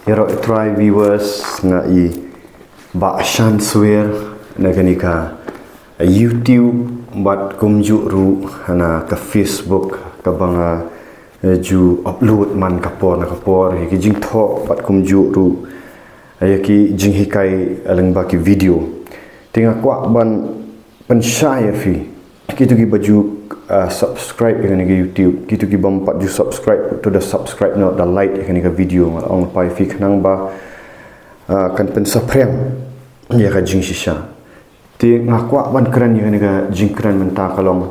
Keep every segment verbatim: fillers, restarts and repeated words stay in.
Ïaroh Trai viewers, nga i Bah Shanswer na kane ka YouTube bad kumjuh ruh na ka Facebook kaba nga, eh, ju upload man ka por na ka por ïa ki jingthoh bad kumjuh ruh ïa ki jinghikai lyngba ki video. Te nga kwah ban pynshai ïa phi, kito kiba ju, ah, subscribe ïa kane ka YouTube, kito kibym pat ju subscribe, to da subscribe noh, da like ïa kane ka video. Nga ong pat ïa phi khnang ba, ah, kan pynsaphriang ïa ka jingshisha. Te nga kwah ban kren ïa kane ka jingkren mynta ka long,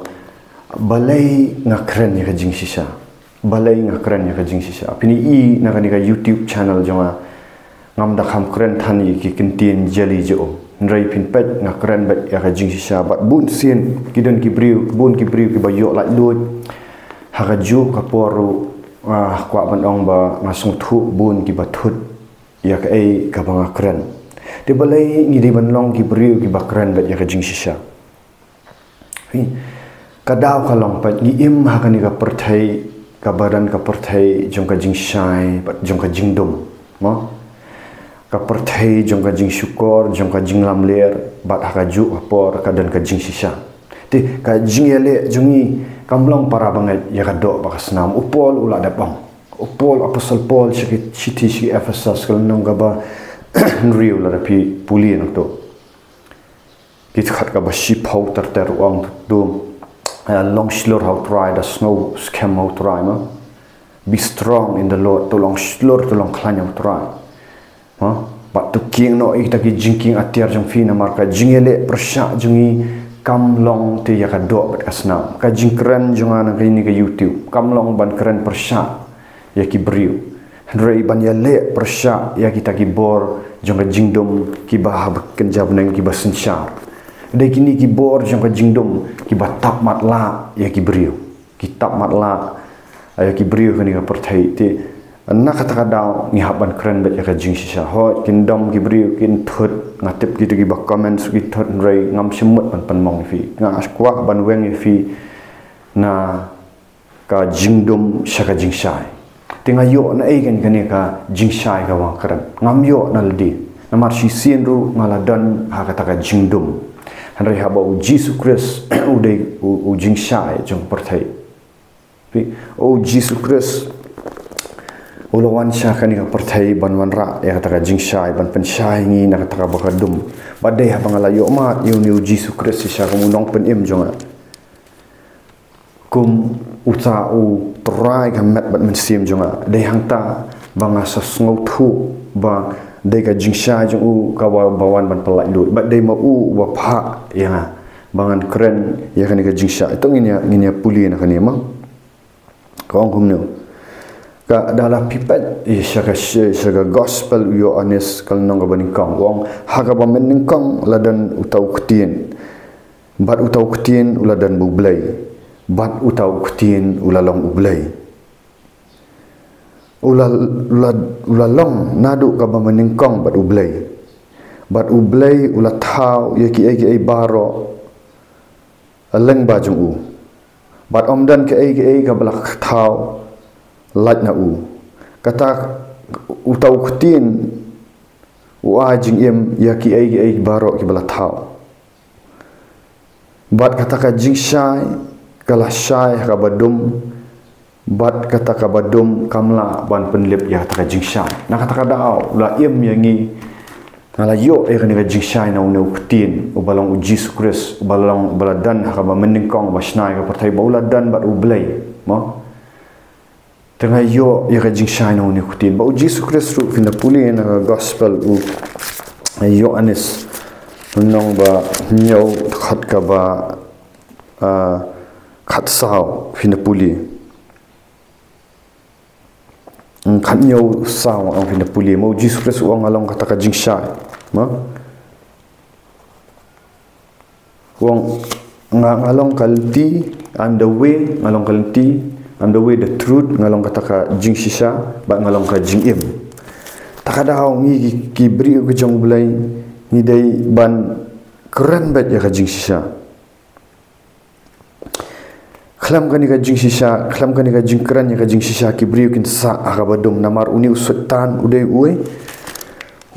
balei nga kren ïa ka jingshisha? Balei nga kren ïa ka jingshisha? Phin i na kane ka YouTube channel jong nga, ngam da kham kren than ïa ki kyntien jali jong u. Hynrei phin peit nga kren beit ïa ka jingshisha bad bun sien ki don ki briew, bun ki briew kiba ïoh laitluid. Ha kajuh ka por ruh, ah, kwah ban ong ba nga sngewthuh bun kiba thut ïa kaei kaba nga kren. Te balei ngi dei ban long ki briew kiba kren beit ïa ka jingshisha? Phi, ka daw ka long pat ngi im ha kane ka pyrthei, kaba don ka pyrthei jong ka jingshai bad jong ka jingdum, mo? Ka pyrthei jong ka jingshukor, jong ka jinglamler, bad ha kajuh ka por ka don ka jingshisha. Te ka jingïaleh jong ngi kam long para bangeit ïa ka doh bad ka snam. U Paul u la dep ong, u Paul, Apostol Paul sha ki shithi sha ki Ephesus ka lynnong kaba hynriew, lada phi pule nangto, ki dkhot kaba shiphew ter ter, u ong, to, eh, long shlur ha U Trai, da sngew skhem ha U Trai, mo? Be strong in the Lord, to long shlur, to long khlaiñ ha U Trai, mo? Bad to kieng noh ïa kita ki jingkieng atiar jong phi, namar ka jingïaleh pyrshah jong ngi kam long te ïa ka doh bad ka snam. Ka jingkren jong nga na kane ka YouTube kam long ban kren pyrshah ïa ki briew, hynrei ban ïaleh pyrshah ïa kita ki bor jong ka jingdum kiba haba kynja bneng kiba synshar. Dei kine ki bor jong ka jingdum kiba tap matlah ïa ki briew, ki tap matlah ïa ki briew kane ka pyrthei. Te na kata ka daw ngi hap ban kren beit ïa ka jingshisha. Hooid, kin dom ki briew, kin thut, nga tip kito kiba comment ruh ki thut, hynrei ngam shym mut ban pynmong ïa phi. Nga kwah ban weng ïa phi na ka jingdum sha ka jingshai. Te nga ïoh naei kane, kane ka jingshai kaba nga kren? Ngam ïoh na lade. Namar shisien ruh nga la don ha kata ka jingdum. Hynrei haba U Jisu Khrist u dei u, u jingshai jong ka pyrthei. Phi, U Jisu Khrist u la wan sha kane ka pyrthei ban wanrah ïa kata ka jingshai, ban pynshai ngi na kata kaba ka dum. Bad dei haba nga la ïoh mad ïa une U Jisu Khrist shisha kum u nongpynim jong nga, kum uta u Trai ka met bad mynsiem jong nga, dei hangta ba nga sa sngewthuh ba dei ka jingshai jong u kaba, ba wan ban pyllait lut. Bad dei ma u uba phah ïa nga ba ngan kren ïa kane ka jingshai. To ngin ïa, ngin ïa pule na kane, mo. Ka ong kumne. Ka, da la phi peit ïa sha ka, sha, sha ka gospel u Ïoannis ka lynnong kaba nyngkong, u ong, ha kaba mynnyngkong la don uta u Ktien. Bad uta u Ktien u la don bad U Blei. Bad uta u Ktien u la long U Blei. U la, u la, u la long naduh kaba mynnyngkong bad U Blei. Bad U Blei u la thaw ïa kiei kiei baroh lyngba jong u. Bad ym don kaei kaei kaba la thaw lait na u. Kata, uta u Ktien u ai jingim ïa kiei kiei baroh kiba la thaw. Bad kata ka jingshai ka la shai ha kaba dum, bad kata kaba dum kam lah ban pynlip ïa kata ka jingshai. Na kata ka daw u la im ïa ngi. Nga la ïoh ïa kane ka jingshai na une u Ktien uba long U Jisu Khrist, uba long, uba la don ha kaba mynnyngkong, uba shna ïa ka pyrthei, ba u la don bad U Blei, mo. Te nga ïoh ïa ka jingshai na une u Ktien. Bad U Jisu Khrist ruh, phin da pule na ka gospel u Ïoannis, lynnong ba hynñiew, dkhot kaba, ah, khatsaw, phin da pule. Hmm, khathynñiew saw, ong, phin da pule, mo, U Jisu Khrist u ong, nga long kata ka jingshai, mo. U ong, nga, nga long ka lynti, I'm the way, nga long ka lynti, I'm the way, the truth, nga long kata ka jingshisha, bad nga long ka jingim. Ta ka daw ngi ki, ki briew ki jong U Blei, ngi dei ban kren beit ïa ka jingshisha. Khlem kane ka jingshisha, khlem kane ka jingkren ïa ka jingshisha, ki briew kin sah ha kaba dum. Namar une u Soitan u dei uei?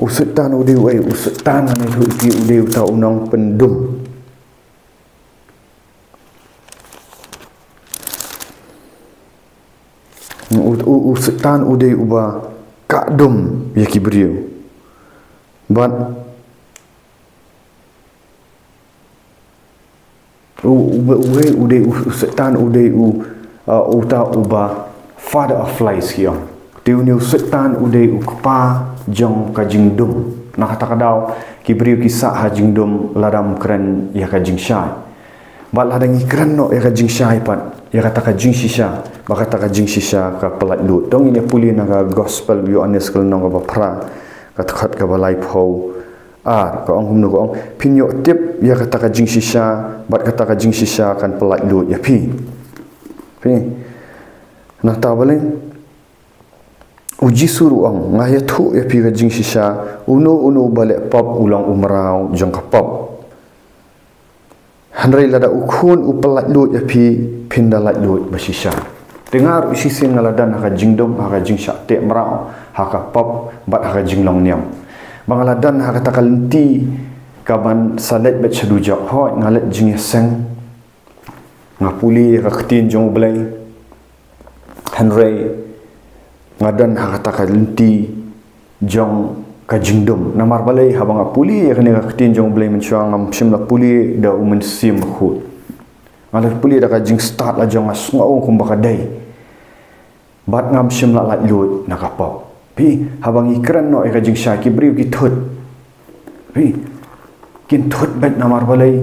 U Soitan u dei uei? U Soitan, ngan ïathuh ïa phi, u dei uta u nongpyndum. U, u, u Soitan u dei uba kah dum ïa ki briew. Bad u, u, u, u dei u, u Soitan u dei u, uh, uta uba father of lies, ki ong. Te une u Soitan u dei u kpa jong ka jingdum. Na kata ka daw, ki briew ki sah ha jingdum lada ym kren ïa ka jingshai. Bad lada ngi kren noh ïa ka jingshai pat, ïa kata ka jingshisha, bad kata ka jingshisha ka pyllait luid. To ngin ïa pule na ka Gospel u Ïoannis ka lynnong kaba phra, ka dkhot kaba laiphew ar, ka ong kumno, ka ong: Phin ïoh tip ïa kata ka jingshisha, bad kata ka jingshisha kan pyllait luid ïa phi. Phi. Nangta balei? U Jisu ruh u ong: Nga ïathuh ïa phi ka jingshisha, uno uno uba leh pop u long u mraw jong ka pop. Hynrei lada u Khun u pyllait luid ïa phi, phin da lait luid ba shisha. Te nga ruh shisien nga la don ha ka jingdum, ha ka jingshah teh mraw, ha ka pop, bad ha ka jinglong niam. Ba nga la don ha kata ka lynti kaban sa leit beit sha dujok. Hooid, nga leit jingïaseng. Nga pule ïa ka ktien jong U Blei. Hynrei nga don ha kata ka lynti jong ka jingdum. Namar balei? Haba nga pule ïa kane ka ktien jong U Blei mynshuwa, ngam shym la pule da U Mynsiem Bakhuid. Nga la pule da ka jingstad la jong, nga sngew kumba ka dei. Bad ngam shym la lait luid na ka pop. Phi, haba ngi kren noh ïa ka jingshai, ki briew ki thut. Phi, kin thut beit. Namar balei?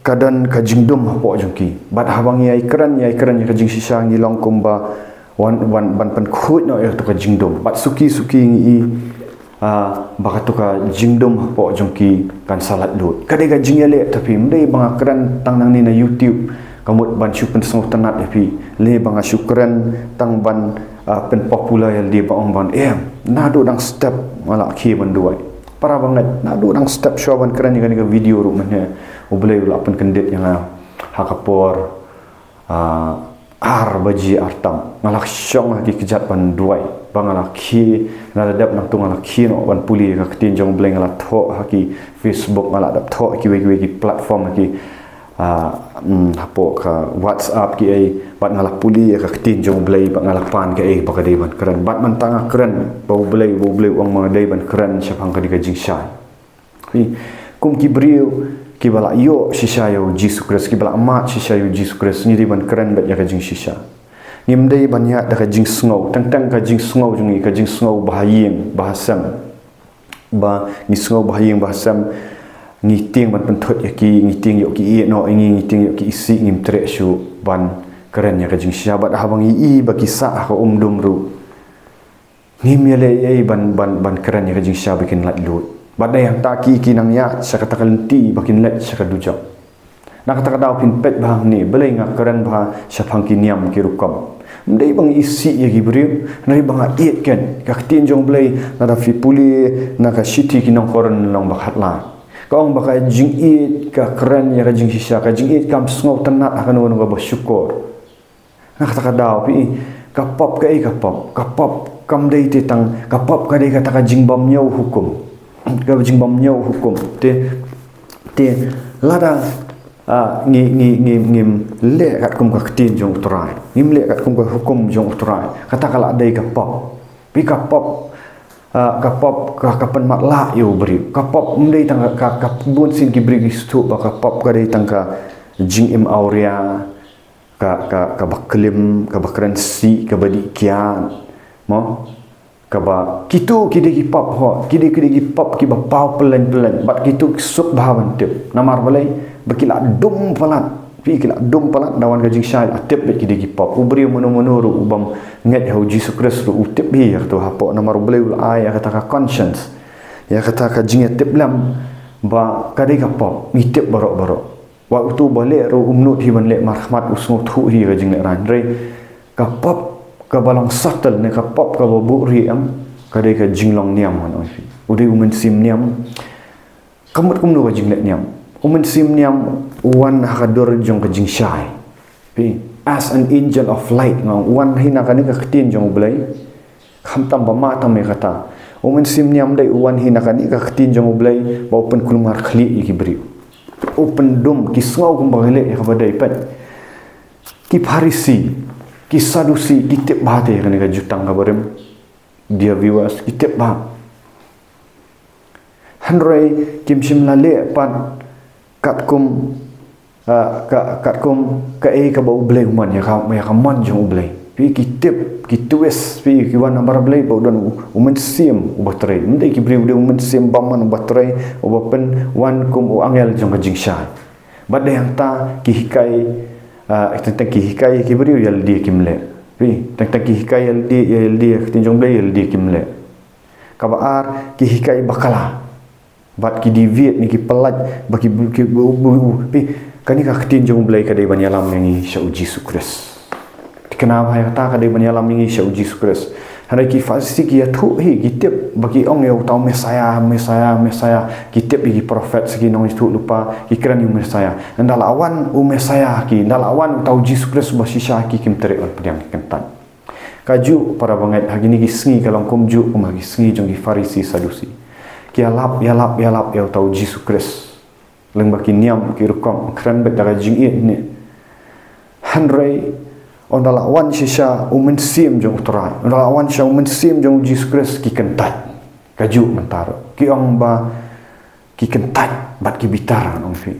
Ka don ka jingdum hapoh jong ki. Bad haba ngi ïai kren, ïai kren ïa ka jingshisha, ngi long kumba wan, wan, ban pynkhuid noh ïa kato ka jingdum. Bad suki suki ngi i, ah, ba kato ka jingdum hapoh jong ki kan sa lait luid. Ka dei ka jingïaleh, te phi, ym dei ba nga kren tang nangne na YouTube ka mut ban shu pynsngewtynnat ïa phi. Lei ba nga shu kren tang ban, ah, pynpopular ïa lade, ba ong ban, em, naduh dang step nga la khie ban duwai. Para bangeit, naduh dang step shuwa ban kren ïa kane ka video ruh mynne, U Blei u la pynkyndit ïa nga ha ka por, ah, ar baje artam. Nga la shong ha ki kjat ban duwai. Ba nga la khie, nga la dep nangto nga la khie noh ban pule ïa ka ktien jong U Blei, nga la thoh ha ki Facebook, nga la dep thoh ha kiwei kiwei ki platform, ha ki, ah, mm, hapoh ka WhatsApp ki ei, bad nga la pule ïa ka ktien jong U Blei, bad nga la pan kaei ba ka dei ban kren. Bad mynta nga kren ba U Blei, ba U Blei u ong ba nga dei ban kren shaphang kane ka jingshai. Phi, kum ki briew kiba la ïoh shisha ïa U Jisu Khrist, kiba la mad shisha ïa U Jisu Khrist, ngi dei ban kren beit ïa ka jingshisha. Ngim dei ban ïaid da ka jingsngew, teng teng ka jingsngew jong ngi, ka jingsngew ba ha ïing ba ha sem. Ba ngi sngew ba ha ïing ba ha sem, ngi tieng ban pynthut ïa ki, ngi tieng ïoh ki ïeh noh ïa ngi, ngi tieng ïoh ki isih, ngim treh shuh ban kren ïa ka jingshisha. Bad haba ngi i ba ki sah ha ka umdum ruh, ngim ïaleh ei ei ban, ban, ban kren ïa ka jingshisha ba kin lait luid. Bad dei hangta ki, ki nang ïaid sha kata ka lynti ba kin leit sha ka dujok. Na kata ka daw phin peit bha hangne, balei nga kren bha shaphang ki niam ki rukom? Ym dei ba nga isih ïa ki briew, hynrei ba nga ïeit kein. Ka ktien jong U Blei, lada phi pule na ka shithi ki nong Korinth lynnong ba khatlai, ka ong ba ka jingïeit ka kren ïa ka jingshisha, ka jingïeit kam sngewtynnat ha kano kano kaba shukor. Na kata ka daw phi, ka pop kaei ka pop? Ka pop kam dei te tang, ka pop ka dei kata ka jingbymñiew hukum. Ka jingbymñiew hukum. Te, te lada, ah, ngi, ngi, ngi, ngim leh katkum ka ktien jong U Trai, ngim leh katkum ka hukum jong U Trai, kata ka la dei ka pop. Phi, ka pop, ah, ka pop ka, ka pynmatlah ïa u briew. Ka pop ym dei tang ka, ka, ka bun sien ki briew ki sngewthuh ba ka pop ka dei tang ka jingim awria, ka, ka, kaba klim, kaba kren sih, kaba dih kiad, mo? Kaba, kito ki dei ki pop ho, ki dei, ki dei ki pop kiba paw pyllein pyllein, bad kito ki suk bha ban tip. Namar balei? Ba ki la dum palat. Phi, ki la dum palat, da wan ka jingshai la tip beit ki dei ki pop. U briew mano mano ruh u bym ngeit ha U Jisu Khrist ruh u tip hi ïa kato hapoh, namar U Blei u la ai ïa kata ka conscience, ïa kata ka jingïatiplem ba ka dei ka pop, ngi tip baroh baroh. Wat uto uba leh ruh um nud hi ban leh markhmat, u sngewthuh hi ka jinglehrain. Hynrei ka pop kaba long subtle ne ka pop kaba buhrieh, em, ka dei ka jinglong niam, ngan ong ïa phi. U dei u mynsiem niam. Ka mut kumno ka jingleh niam? U mynsiem niam u wan ha ka dur jong ka jingshai. Phi, As an angel of light, nga ong, u wan hi na kane ka ktien jong U Blei. Khamtam ba ma tam ïa kata. U Mynsiem Niam dei u wan hi na kane ka ktien jong U Blei, ba u pynkulmar khlieh ïa ki briew. U pyndum, ki sngew kumba ki leh ïa kaba dei, peit. Ki Pharisi, ki Sadusi, ki tip bha te ïa kane ka jutang kaba rim. Dear viewers, ki tip bha. Hynrei kim shym la leh pat katkum, ah, ka, katkum kaei kaba U Blei u mon, ïa ka, ïa ka mon jong U Blei. Phi, ki tip, ki twist, phi, ki wan namar U Blei ba u don u, u Mynsiem uba trei. Ym dei ki briew, u dei u Mynsiem bymman uba trei, uba pynwan kum u angel jong ka jingshai. Bad dei hangta ki hikai, ah, teng teng ki hikai ki briew, ïa lade kim leh. Phi, teng teng ki hikai ïa lade, ïa lade, ka ktien jong U Blei ïa lade kim leh. Kaba ar, ki hikai bakla. Bad ki deviate ne ki pyllait, ba ki bu-, ki bu-, bu-, bu-, phi, kane ka ktien jong U Blei ka dei ban ïalam ïa ngi sha U Jisu Khrist. Te kane ba ïa kata ka dei ban ïalam ïa ngi sha U Jisu Khrist. Hynrei ki Pharisi ki ïathuh hi, ki tip, ba ki ong ïa uta u Messiah, Messiah, Messiah, ki tip ïa ki prophet sa ki nongïathuhlypa, ki kren ïa u Messiah. Ynda la wan u Messiah ki, ynda la wan uta u Jisu Khrist uba shisha, ki kim treh ban pdiang, ki kyntait. Kajuh para bangeit, ha kine ki sngi ka long kumjuh kum ha ki sngi jong ki Pharisi Sadusi. Ki ïalap, ïalap, ïalap ïa uta u Jisu Khrist. Lyngba ki niam ki rukom, kren beit da ka jingïeit ne. Hynrei ynda la wan shisha u Mynsiem jong U Trai, ynda la wan shisha u Mynsiem jong U Jisu Khrist, ki kyntait. Kajuh mynta ruh. Ki ong ba ki kyntait bad ki bitar, ong phi.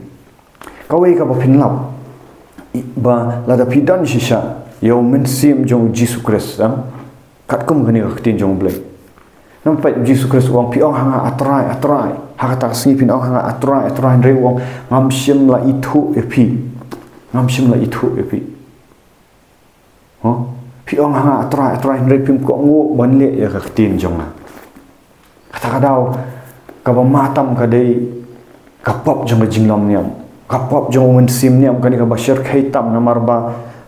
Kawei kaba phin lap, i, ba lada phi don shisha ïa u Mynsiem jong U Jisu Khrist, em? Katkum kane ka ktien jong U Blei. Namar peit U Jisu Khrist u ong, phi ong ha nga, A Trai, A Trai. Ha kata ka sngi phin ong ha nga, A Trai, A Trai, hynrei u ong, ngam shym la ithuh ïa phi. Ngam shym la ithuh ïa phi. Huh? Phi ong ha nga, A Trai, A Trai, hynrei phim kohnguh ban leh ïa ka ktien jong nga. Kata ka daw, kaba ma tam ka dei ka pop jong ka jinglong niam, ka pop jong u mynsiem niam, kane kaba shyrkhei tam, namar ba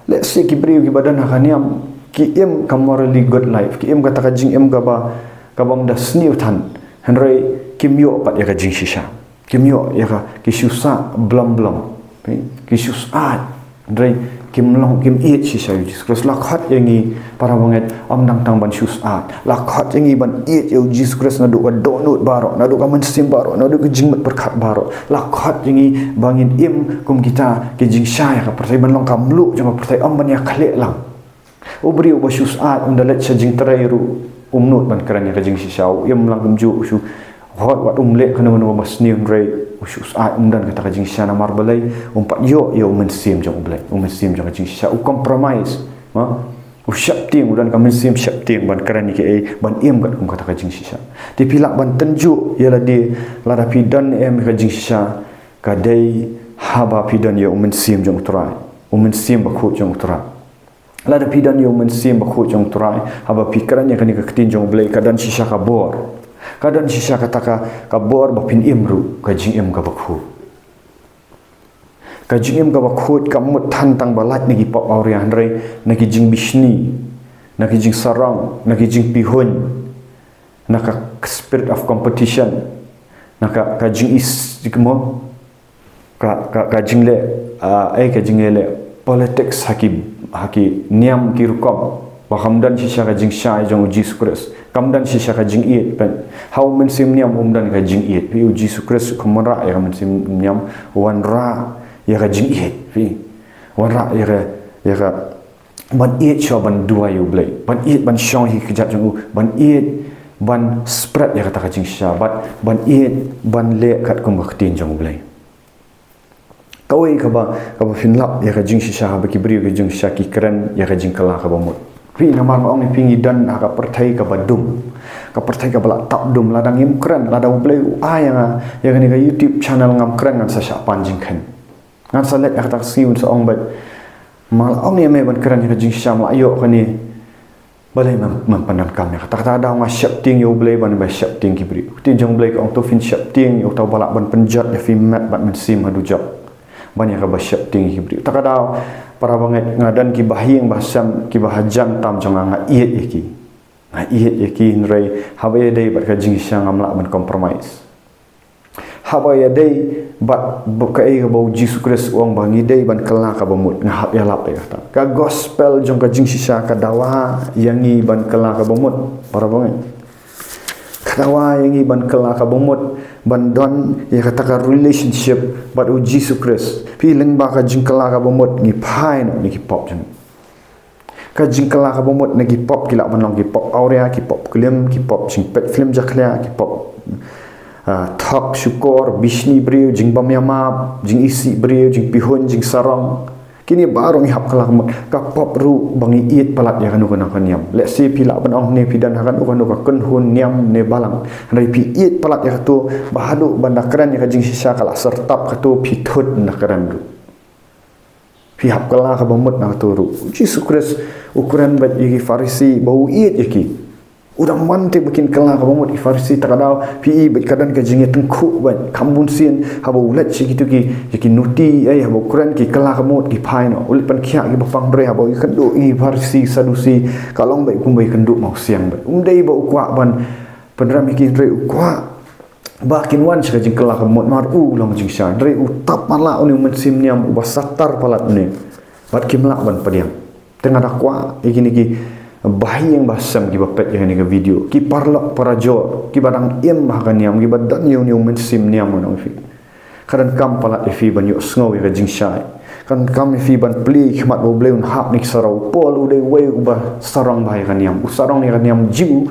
lehse ki briew kiba don ha ka niam ki im ka morally good life, ki im kata ka jingim kaba, kaba ym da sniew than, hynrei kim ïoh pat ïa ka jingshisha. Kim ïoh ïa ka, ki shu sah blom blom. Ki shu sah, hynrei kim long, kim ïeit shisha ïa u Jisu Khrist. La khot ïa ngi para bangeit, ym dang tang ban shu sah. La khot ïa ngi ban ïeit ïa u Jisu Khrist naduh ka dohnud baroh, naduh ka mynsiem baroh, naduh ka jingmut pyrkhat baroh. La khot ïa ngi ba ngin im kum kita ki jingshai ha ka pyrthei, ban long ka mluh jong ka pyrthei, ym ban ïa khleh lang. U briew uba shu sah, ym da leit sha jingtrei ruh, um nud ban kren ïa ka jingshisha, u im lang kumjuh, u shu hot wat um leh kano kano ba sniew, hynrei u shu sah, um don kata ka jingshisha, namar balei? Um pat ïoh ïa u mynsiem jong U Blei, u mynsiem jong ka jingshisha, u compromise. Ha? U sheptieng, u don ka mynsiem sheptieng ban kren ïa kaei, ban im katkum kata ka jingshisha. Te phi lah ban tynjuh ïa lade, lada phi don em ïa ka jingshisha, ka dei haba phi don ïa u mynsiem jong U Trai, u mynsiem bakhuid jong U Trai. Lada phi don ïa u mynsiem bakhuid jong U Trai, haba phi kren ïa kane ka ktien jong U Blei, ka don shisha ka bor. Ka don shisha kata ka, ka bor ba phin im ruh ka jingim kaba khuid. Ka jingim kaba khuid kam mut than tang ba lait na ki pop awria, hynrei na ki jingbishni, na ki jingsarong, na ki jingpihuiñ, na ka spirit of competition, na ka, ka jingis, mo, ka, ka, ka jingleh, ah, eh, ka jingleh politics ha ki, ha ki niam ki rukom. Ba kam don shisha ka jingshai jong u Jisu Khrist. Kam don shisha ka jingïeit, peit. Ha u mynsiem niam um don ka jingïeit. Phi, u Jisu Khrist u kam wanrah ïa ka mynsiem niam, u wanrah ïa ka jingïeit. Phi, wanrah ïa ka, ïa ka ban ïeit shuwa ban duwai ïa U Blei, ban ïeit ban shong ha ki kjat jong u, ban ïeit ban spread ïa kata ka jingshisha, bad ban ïeit ban leh katkum ka ktien jong U Blei. Kawei kaba, kaba phin lap ïa ka jingshisha, haba ki briew ki jingshisha ki kren ïa ka jingkylla kaba mut. Phi, namar nga ong ïa phi, ngi don ha ka pyrthei kaba dum. Ka pyrthei kaba la tap dum, lada ngim kren, lada U Blei u ai ïa nga ïa kane ka YouTube channel, ngam kren, ngan sa shah pan jingkheiñ. Ngan sa leit ha kata ka sngi, un sa ong beit, ma nga la ong ïa me ban kren ïa ka jingshisha, ma nga la ïoh kane. Balei mem, mem pyndonkam ïa kata? Kata ka daw nga sheptieng ïa U Blei ban, ban sheptieng ki briew. Ka ktien jong U Blei ka ong, to phin sheptieng ïa uta uba lah ban pynjot ïa phi met bad mynsiem ha dujok, ban ïa kaba sheptieng ïa ki briew. Kata ka daw, para bangeit, nga don kiba ha ïing ba ha sem, kiba hajan tam jong nga, nga ïeit ïa ki. Nga ïeit ïa ki, hynrei haba ïadei bad ka jingshisha ngam lah ban compromise. Haba ïadei bad kaei kaba u Jisu Khrist u ong ba ngi dei ban kylla kaba mut, nga hap ïalap ïa kata. Ka gospel jong ka jingshisha ka dawa ïa ngi ban kylla kaba mut. Para bangeit, ka dawa ïa ngi ban kylla kaba mut, ban don ïa kata ka relationship bad u Jisu Khrist. Phi lyngba ka jingkylla kaba mut ngi phai noh na ki pop jong ngi. Ka jingkylla kaba mut na ki pop ki lah ban long ki pop awria, ki pop klim, ki pop jingpeit film jakhlia, ki pop, ah, thok shukor, bishni briew, jingbym ïamap, jingisih briew, jingpihun, jingsarong. Kine baroh ngi hap kylla kaba mut. Ka pop ruh ba ngi ïeit palat ïa kano kano ka niam. Let's say phi lah ban ong ne phi don ha kano kano ka kynhun niam ne balang, hynrei phi ïeit palat ïa kato, ba haduh ban da kren ïa ka jingshisha ka la syrtap kato, phi thut ban da kren ruh. Phi hap kylla kaba mut na kato ruh. U Jisu Khrist u kren bad ïa ki Pharisi ba u ïeit ïa ki. U dang man te ba kin kylla kaba mut. Ki Pharisi, ta ka daw phi i bad ka don ka jingïatyngkhuh bad kham bun sien, haba u leit sha kito ki, ïa ki nuti, eh, haba u kren, ki kylla kaba mut, ki phai noh. U leit pynkhiah kiba pang briew, haba u ïakynduh ïa ki Pharisi, Sadusi, ka long bad kumba ïakynduh mawsiang bad. Um dei ba u kwah ban pynrem ïa ki, hynrei u kwah ba kin wan sha ka jingkylla kaba mut namar u long jingshisha. Hynrei u tap matlah une u mynsiem niam uba satar palat une. Bad kim lah ban pdiang. Te nga da kwah ïa kine ki bahaïing bahasem kiba peit ïa kane ka video, ki paralok parajor kiba dang im ha ka niam, kiba don ïa une u mynsiem niam, ngan ong ïa phi, ka donkam palat ïa phi ban ïohsngew ïa ka jingshai. Ka donkam ïa phi ban plie khmat ba U Blei un hap na ki saroh. U Paul u dei uwei uba sarong bha ïa ka niam. U sarong ïa ka niam Jiw.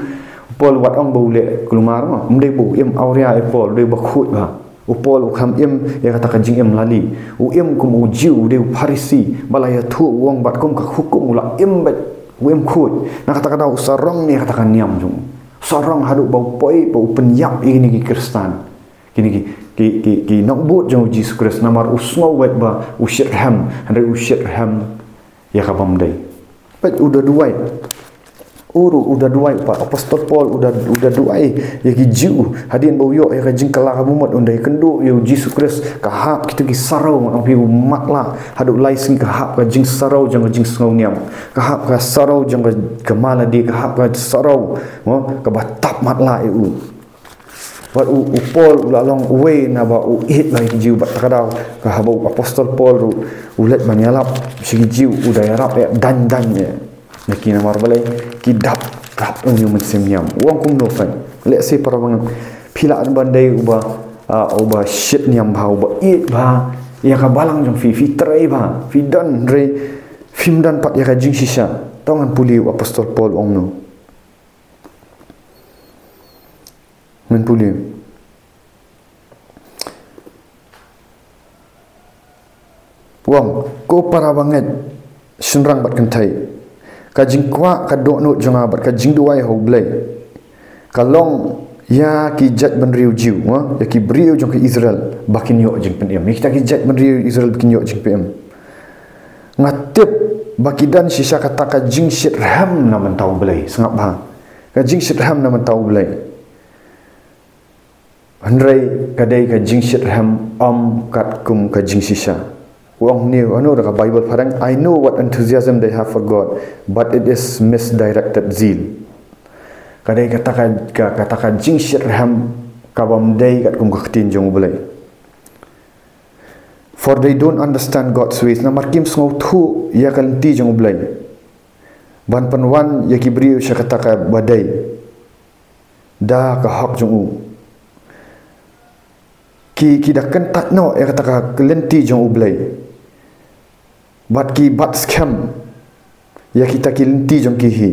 U Paul wat ong ba u leh kulmar mo, um dei ba u im awria, eh, Paul, u dei uba khuid bha. U Paul u kham im ïa kata ka jingim lali. U im kum u Jiw, u dei u Pharisi, ba la ïathuh u ong bad kum ka hukum u la im bad u im khuid. Na kata ka daw u sarong ïa kata ka niam jong u. Sarong haduh ba u poi ba u pynïap ïa kine ki Khristan, kine ki, ki, ki, ki nongbud jong u Jisu Khrist, namar u sngew beit ba u shitrhem, hynrei u shitrhem ïa ka bym dei. Bad u da duwai. U ruh u da duwai, u Apostol Paul u da, u da duwai ïa ki Jiw. Hadien ba u ïoh ïa ka jingkylla kaba mut, un da ïakynduh ïa u Jisu Khrist, ka hap kito ki saroh, ngan ong ïa phi, u matlah haduh lai sngi, ka hap ka jingsaroh jong ka jingsngew niam. Ka hap ka saroh jong ka, ka malady, ka hap ka saroh, mo, kaba tap matlah ïa u. Bad u, u Paul u la long uwei na ba u ïeit bha ïa ki Jiw, bad ta ka daw ka haba u Apostol Paul ruh u leit ban ïalap sha ki Jiw, u da ïarap ïa, dang dang ïa na ki, namar balei? Ki dap dap une u mynsiem niam. U ong kumno phi? Let's say para bangeit, phi lah ban dei uba, ah, uba shit niam bha, uba ïeit bha ïa ka balang jong phi, phi trei bha, phi don, hynrei phim don pat ïa ka jingshisha. To ngan pule u Apostol Paul u ong kumno. Ngan pule. U ong, ko para bangeit shynrang bad kynthei, ka jingkwah, ka dohnud jong nga bad ka jingduwai ha U Blei ka long ïa ki jaitbynriew Jiw, ha? Ïa ki briew jong ka Israel ba kin ïoh jingpynim. Ïa kita ki jaitbynriew Israel ba kin ïoh jingpynim. Nga tip ba ki don shisha kata ka jingshitrhem na bynta U Blei. Sngap bha. Ka jingshitrhem na bynta U Blei. Hynrei ka dei ka jingshitrhem, ym katkum ka jingshisha. U ong kumne, u ong da ka Bible phareng, "I know what enthusiasm they have for God, but it is misdirected zeal." Ka dei kata ka, ka, kata ka jingshitrhem ka bym dei katkum ka ktien jong U Blei. "For they don't understand God's ways." Namar kim sngewthuh ïa ka lynti jong U Blei ban pynwan ïa ki briew sha kata kaba dei da ka hok jong u. Ki, ki da kyntait noh ïa kata ka lynti jong U Blei. Bad ki bat skhem ïa kita ki lynti jong ki hi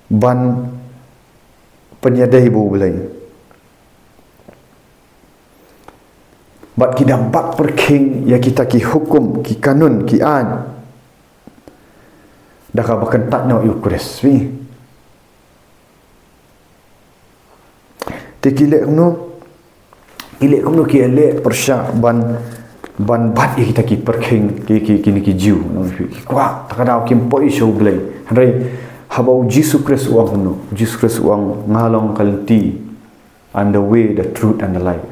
ban pynïadei bad U Blei. Bad ki da bat pyrkhing ïa kita ki hukum, ki kanun, ki aiñ, da kaba kyntait noh ïa U Khrist. Phi. Te ki leh kumno? Ki leh kumno? Ki leh pyrshah ban, ban bat ïa kita ki pyrkhing, ki, ki, kine ki Jiw. Ki kwah, ta ka daw kim poi sha U Blei. Hynrei haba u Jisu Khrist u ong kumno? U Jisu Khrist u ong, "Nga long ka lynti, and the way, the truth, and the life."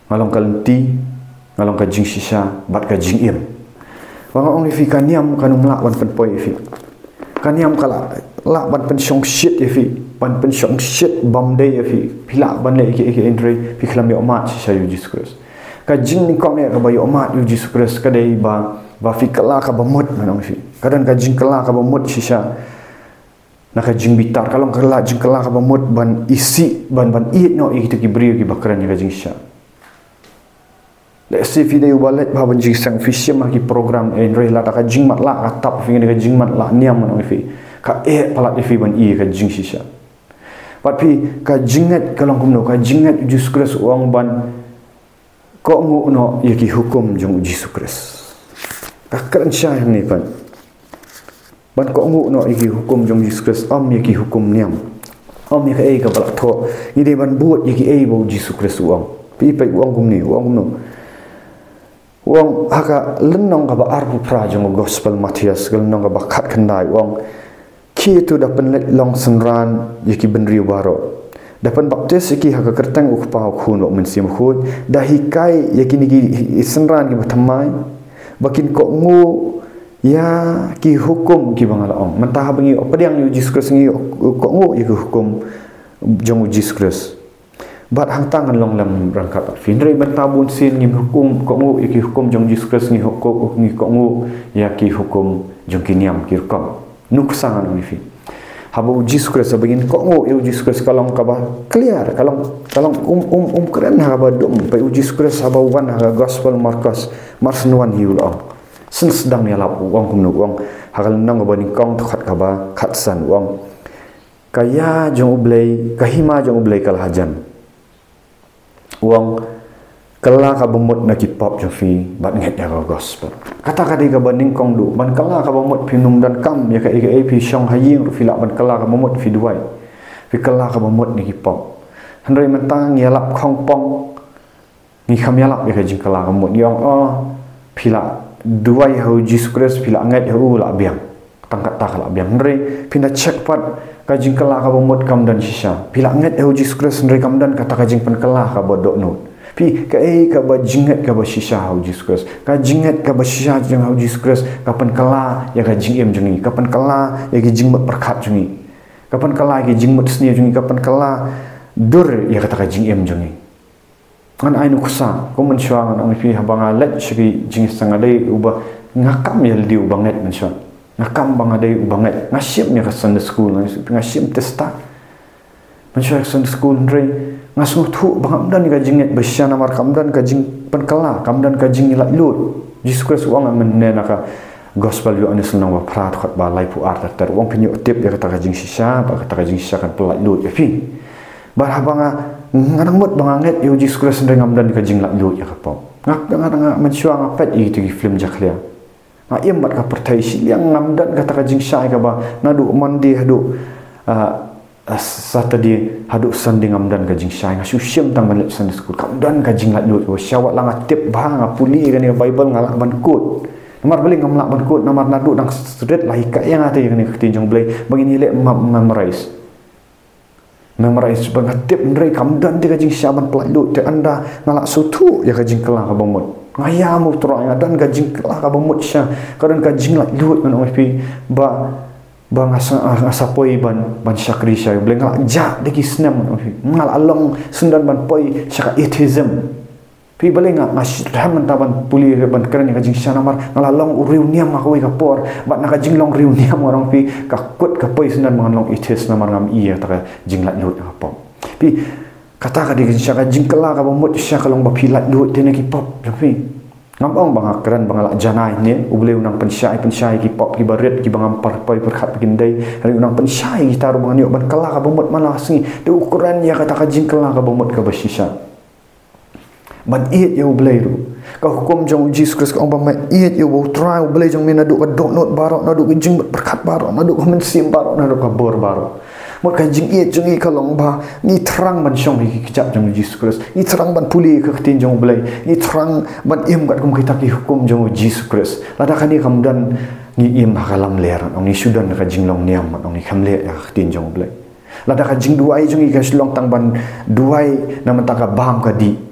Nga long ka lynti, nga long ka jingshisha bad ka jingim. Ba nga ong ïa phi, ka niam kan ym lah ban pynpoi ïa phi. Ka niam ka lah, lah ban pynshongshit ïa phi. ban pynshongshit bym dei ïa phi, phi lah ban leh ïa ki, ïa ki, hynrei phi khlem ïohmad shisha ïa u Jisu Khrist. Ka jingnyngkong eh kaba ïohmad ïa u Jisu Khrist ka dei ba, ba phi kylla kaba mut, ngan ong ïa phi. Ka don ka jingkylla kaba mut shisha na ka jingbitar, ka long ka la jingkylla kaba mut ban isih, ban, ban ïeit noh ïa kita ki briew kiba kren ïa ka jingshisha. Lehse phi dei uba leit bha ban jingseng, phi shim ha ki program, eh, hynrei lada ka jingmatlah ka tap ïa phi, ka jingmatlah niam, ngan ong ïa phi, ka eh palat ïa phi ban ïeit ïa ka jingshisha. Bad phi, ka jingngeit ka long kumno, ka jingngeit u Jisu Khrist u ong ban kohnguh noh ïa ki hukum jong u Jisu Khrist. Ka kren shai hangne pat. Ban kohnguh noh ïa ki hukum jong u Jisu Khrist, ym ïa ki hukum niam. Ym ïa kaei kaba la thoh. Ngi dei ban bud ïa kiei ba u Jisu Khrist u ong. Phi peit u ong kumne, u ong kumno. U ong ha ka lynnong kaba arphew phra jong u Gospel Mathaios, ka lynnong kaba khatkhyndai, u ong, khie to da pynleit long synran ïa ki bynriew baroh, da pynbaptis ïa ki ha ka kyrteng u Kpa, u Khun bad u Mynsiem Bakhuid, da hikai ïa kine ki synran kiba thymmai ba kin kohnguh ïa ki hukum kiba nga la ong. Mynta haba ngi pdiang ïa u Jisu Khrist ngi kohnguh ïa ki hukum jong u Jisu Khrist. Bad hangta ngan long lem ryngkat bad phi. Hynrei mynta bun sien ngim hukum, kohnguh ïa ki hukum jong u Jisu Khrist, ngi hukum, ngi kohnguh ïa ki hukum jong ki niam ki rukom. Nuksa ngan ong ïa phi. Haba u Jisu Khrist, haba ngin kohnguh ïa u Jisu Khrist ka long kaba clear, ka long, ka long um, um, um kren ha kaba dum. Peit u Jisu Khrist haba u wan ha ka Gospel Markos, mar shen wan hi u la ong. Shen sdang ïalap u ong kumno, u ong ha ka lynnong kaba nyngkong dkhot kaba khatsan u ong. Ka ïa jong U Blei, ka hima jong U Blei ka la hajan. U ong, kylla kaba mut na ki pop jong phi bad ngeit ïa ka gospel. Kata ka dei kaba nyngkong duh, ban kylla kaba mut, phim donkam ïa kaei kaei, phi shong ha ïing ruh phi lah ban kylla kaba mut, phi duwai. Phi kylla kaba mut na ki pop. Hynrei mynta ngi ïalap khongpong, ngi kham ïalap ïa ka jingkylla kaba mut, ngi ong, oh, phi la duwai ha u Jisu Khrist, phi la ngeit ha u, la biang. Tang kata ka la biang. Hynrei phin da check pat, ka jingkylla kaba mut kam don shisha. Phi la ngeit ha u Jisu Khrist hynrei kam don kata ka jingpynkylla kaba dohnud. Phi, kaei kaba jingngeit kaba shisha ha u Jisu Khrist? Ka jingngeit kaba shisha jong ha u Jisu Khrist ka pynkylla ïa ka jingim jong ngi, ka pynkylla ïa ki jingmut pyrkhat jong ngi, ka pynkylla ïa ki jingmut sniew jong ngi, ka pynkylla dur ïa kata ka jingim jong ngi. Ngan ai nuksa, kum mynshuwa ngan ong ïa phi, haba nga leit sha ki jingïaseng, nga dei uba, nga kam ïa lade uba ngeit mynshuwa. Nga kam ba nga dei uba ngeit. Nga shim ïa ka Sunday school, nga, nga shim test. Mynshuwa ïa ka Sunday school hynrei nga sngewthuh ba ngam don ïa ka jingngeit ba shisha namar kam don ka jingpynkylla, kam don ka jinglaitluid. Jisu Khrist u ong mynne na ka Gospel Ïoannis lynnong ba phra dkhot ba laiphew ar ter ter, u ong, phin ïoh tip ïa kata ka jingshisha, ba kata ka jingshisha kan pyllaitluid ïa phi. Bad haba nga, nga nang mut ba nga ngeit ïa u Jisu Khrist hynrei ngam don ka jinglaitluid ïa ka pop. Nga, nga, nga, mynshuwa nga peit ïa kito ki film jakhlia. Nga im bad ka pyrthei shiliang, ngam don kata ka jingshai kaba naduh Monday haduh, ah, ah, Saturday haduh Sunday ngam don ka jingshai. Nga shu shim tang ban leit Sunday school. Kam don ka jinglaitluid. Shuwa wat la nga tip bha, nga pule kane ka Bible, nga lah ban quote. Namar balei ngam lah ban quote? Namar naduh dang rit la hikai ïa nga te ïa kane ka ktien jong U Blei ba ngin ïaleh mem-, memorize. Memorize ba nga tip hynrei kam don te ka jingshisha ban pyllaitluid. Te ynda nga la sngewthuh ïa ka jingkylla kaba mut, nga ïam, U Trai, nga don ka jingkylla kaba mut shisha, ka don ka jinglaitluid, ngan ong ïa phi, ba, ba nga sa, nga sa poi ban, ban shakri sha U Blei. Nga la jah da ki snem, ngan ong ïa phi. Nga la long syndon ban poi sha ka atheism. Phi, balei nga, nga shitrhem mynta ban pule, ban kren ïa ka jingshisha namar nga la long u riewniam ha kawei ka por. Bad na ka jinglong riewniam, ngan ong ïa phi, ka kut ka poi syndon ba ngan long atheist namar ngam ïohi ïa kata ka jinglaitluid ka pop. Phi, kata ka dei ka jingshisha, ka jingkylla kaba mut shisha ka long ba phi laitluid te na ki pop jong phi. Ngam ong ba nga kren ba nga la janai ne, U Blei u nang pynshai, pynshai ïa ki pop kiba rit, kiba ngam pyrkhat ba kin dei. Hynrei u nang pynshai ïa kita ruh ba ngan ïoh ban kylla kaba mut man la ka sngi. Te u kren ïa kata ka jingkylla kaba mut kaba shisha. Ban ïeit ïa U Blei ruh. Ka hukum jong U Jisu Khrist ka ong ba me ïeit ïa U Trai U Blei jong me naduh ka dohnud baroh, naduh ka jingmut pyrkhat baroh, naduh ka mynsiem baroh, naduh ka bor baroh. Mut ka jingïeit jong ngi ka long ba ngi thrang ban shong ha ki kjat jong U Jisu Khrist. Ngi thrang ban pule ïa ka ktien jong U Blei. Ngi thrang ban im katkum kita ki hukum jong U Jisu Khrist. Lada kane kam don, ngi im ha ka lamler, ngi shu don ka jinglong niam, ngi kham leh ïa ka ktien jong U Blei. Lada ka jingduwai jong ngi ka shu long tang ban duwai na bynta ka bam ka dih.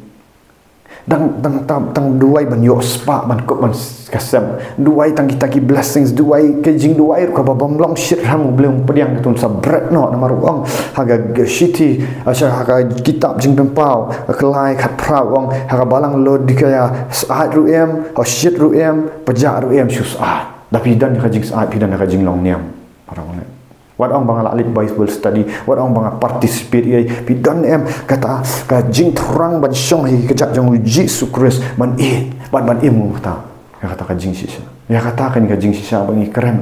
Dang, dang, dang, dang duwai ban ïoh spah, ban kup, ban s-, ka sem. Duwai tang kita ki blessings, duwai, ka jingduwai ruh kaba bym long shitrhem, U Blei um pdiang, ka tun sa bret noh, namar u ong ha ka shithi, ha ka kitab Jingpynpaw, ka lai khatphra, u ong ha ka balang Laodikaia, syaid ruh em, ha shit ruh em, pjah ruh em, shu syaid. Da phi don ka jingsyaid, phi don ka jinglong niam. Para bangeit. Wat ong ba nga la leit Bible study, wat ong ba nga participate ïa, phi don em kata ka jingthrang ban shong ha ka kjat jong U Jisu Khrist, ban ïeit, ban, ban im kata. Ïa kata ka jingshisha. Ïa kata kane ka jingshisha ba ngi kren.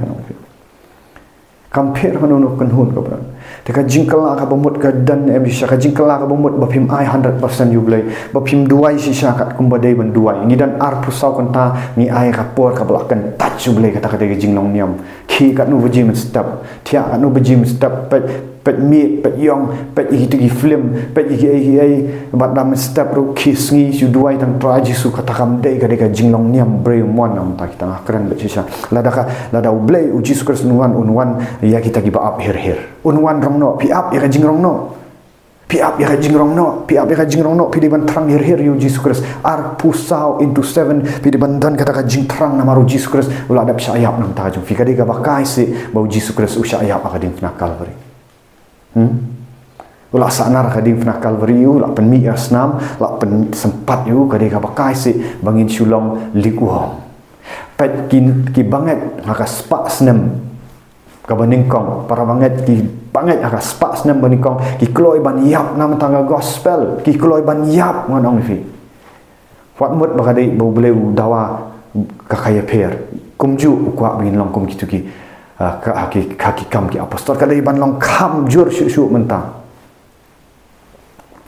Kam pher kano kano kynhun ka briew. Te ka jingkylla kaba mut ka don em shisha, ka jingkylla kaba mut ba phim ai hundred percent ïa U Blei, ba phim duwai shisha kat kumba dei ban duwai. Ngi don arphew saw kynta, ngi ai ka por kaba la kyntait ïa U Blei, kata ka dei ka jinglong niam. Khie katno baje mynstep, thiah katno baje mynstep, peit, peit miet, peit ïong, peit ïa kito ki film, peit ïa kiei kiei, bad da mynstep ruh khie sngi shu duwai tang Trai Jisu, kata kam dei, ka dei ka jinglong niam briew mon. Namar kata kita nga kren beit shisha. Lada ka, lada U Blei, U Jisu Khrist un wan, un wan ïa kita kiba ap her her. Un wan rong noh, phi ap ïa ka jingrong noh. Phi ap ïa ka jingrong noh, phi ap ïa ka jingrong noh, phi dei ban thrang her her ïa U Jisu Khrist. Arphew saw into seven, phi dei ban don kata ka jingthrang namar U Jisu Khrist u la dep shah ïap na ka bynta jong phi. Ka dei kaba kai seh ba U Jisu Khrist u shah ïap ha ka diengphna Kalbari. Hmm? U la sahnarphna ka diengphna Kalbari, u la pynmih ïa ka snam, la pynsympat ïa u, ka dei kaba kai seh ba ngin shu long lukewarm. Peit ki, ki bangeit ha ka spah snem kaba nyngkong, para bangeit, ki bangeit ha ka spah snem ba nyngkong, ki kloi ban ïap namar ka gospel, ki kloi ban ïap, ngan ong ïa phi. Wat mut ba ka dei ba U Blei u dawa ka kaba pher. Kumjuh u kwah ba ngin long kum kito ki, ah, ka, ha ki, ha ki Kam ki Apostol, ka dei ban long kham jur shuh shuh mynta.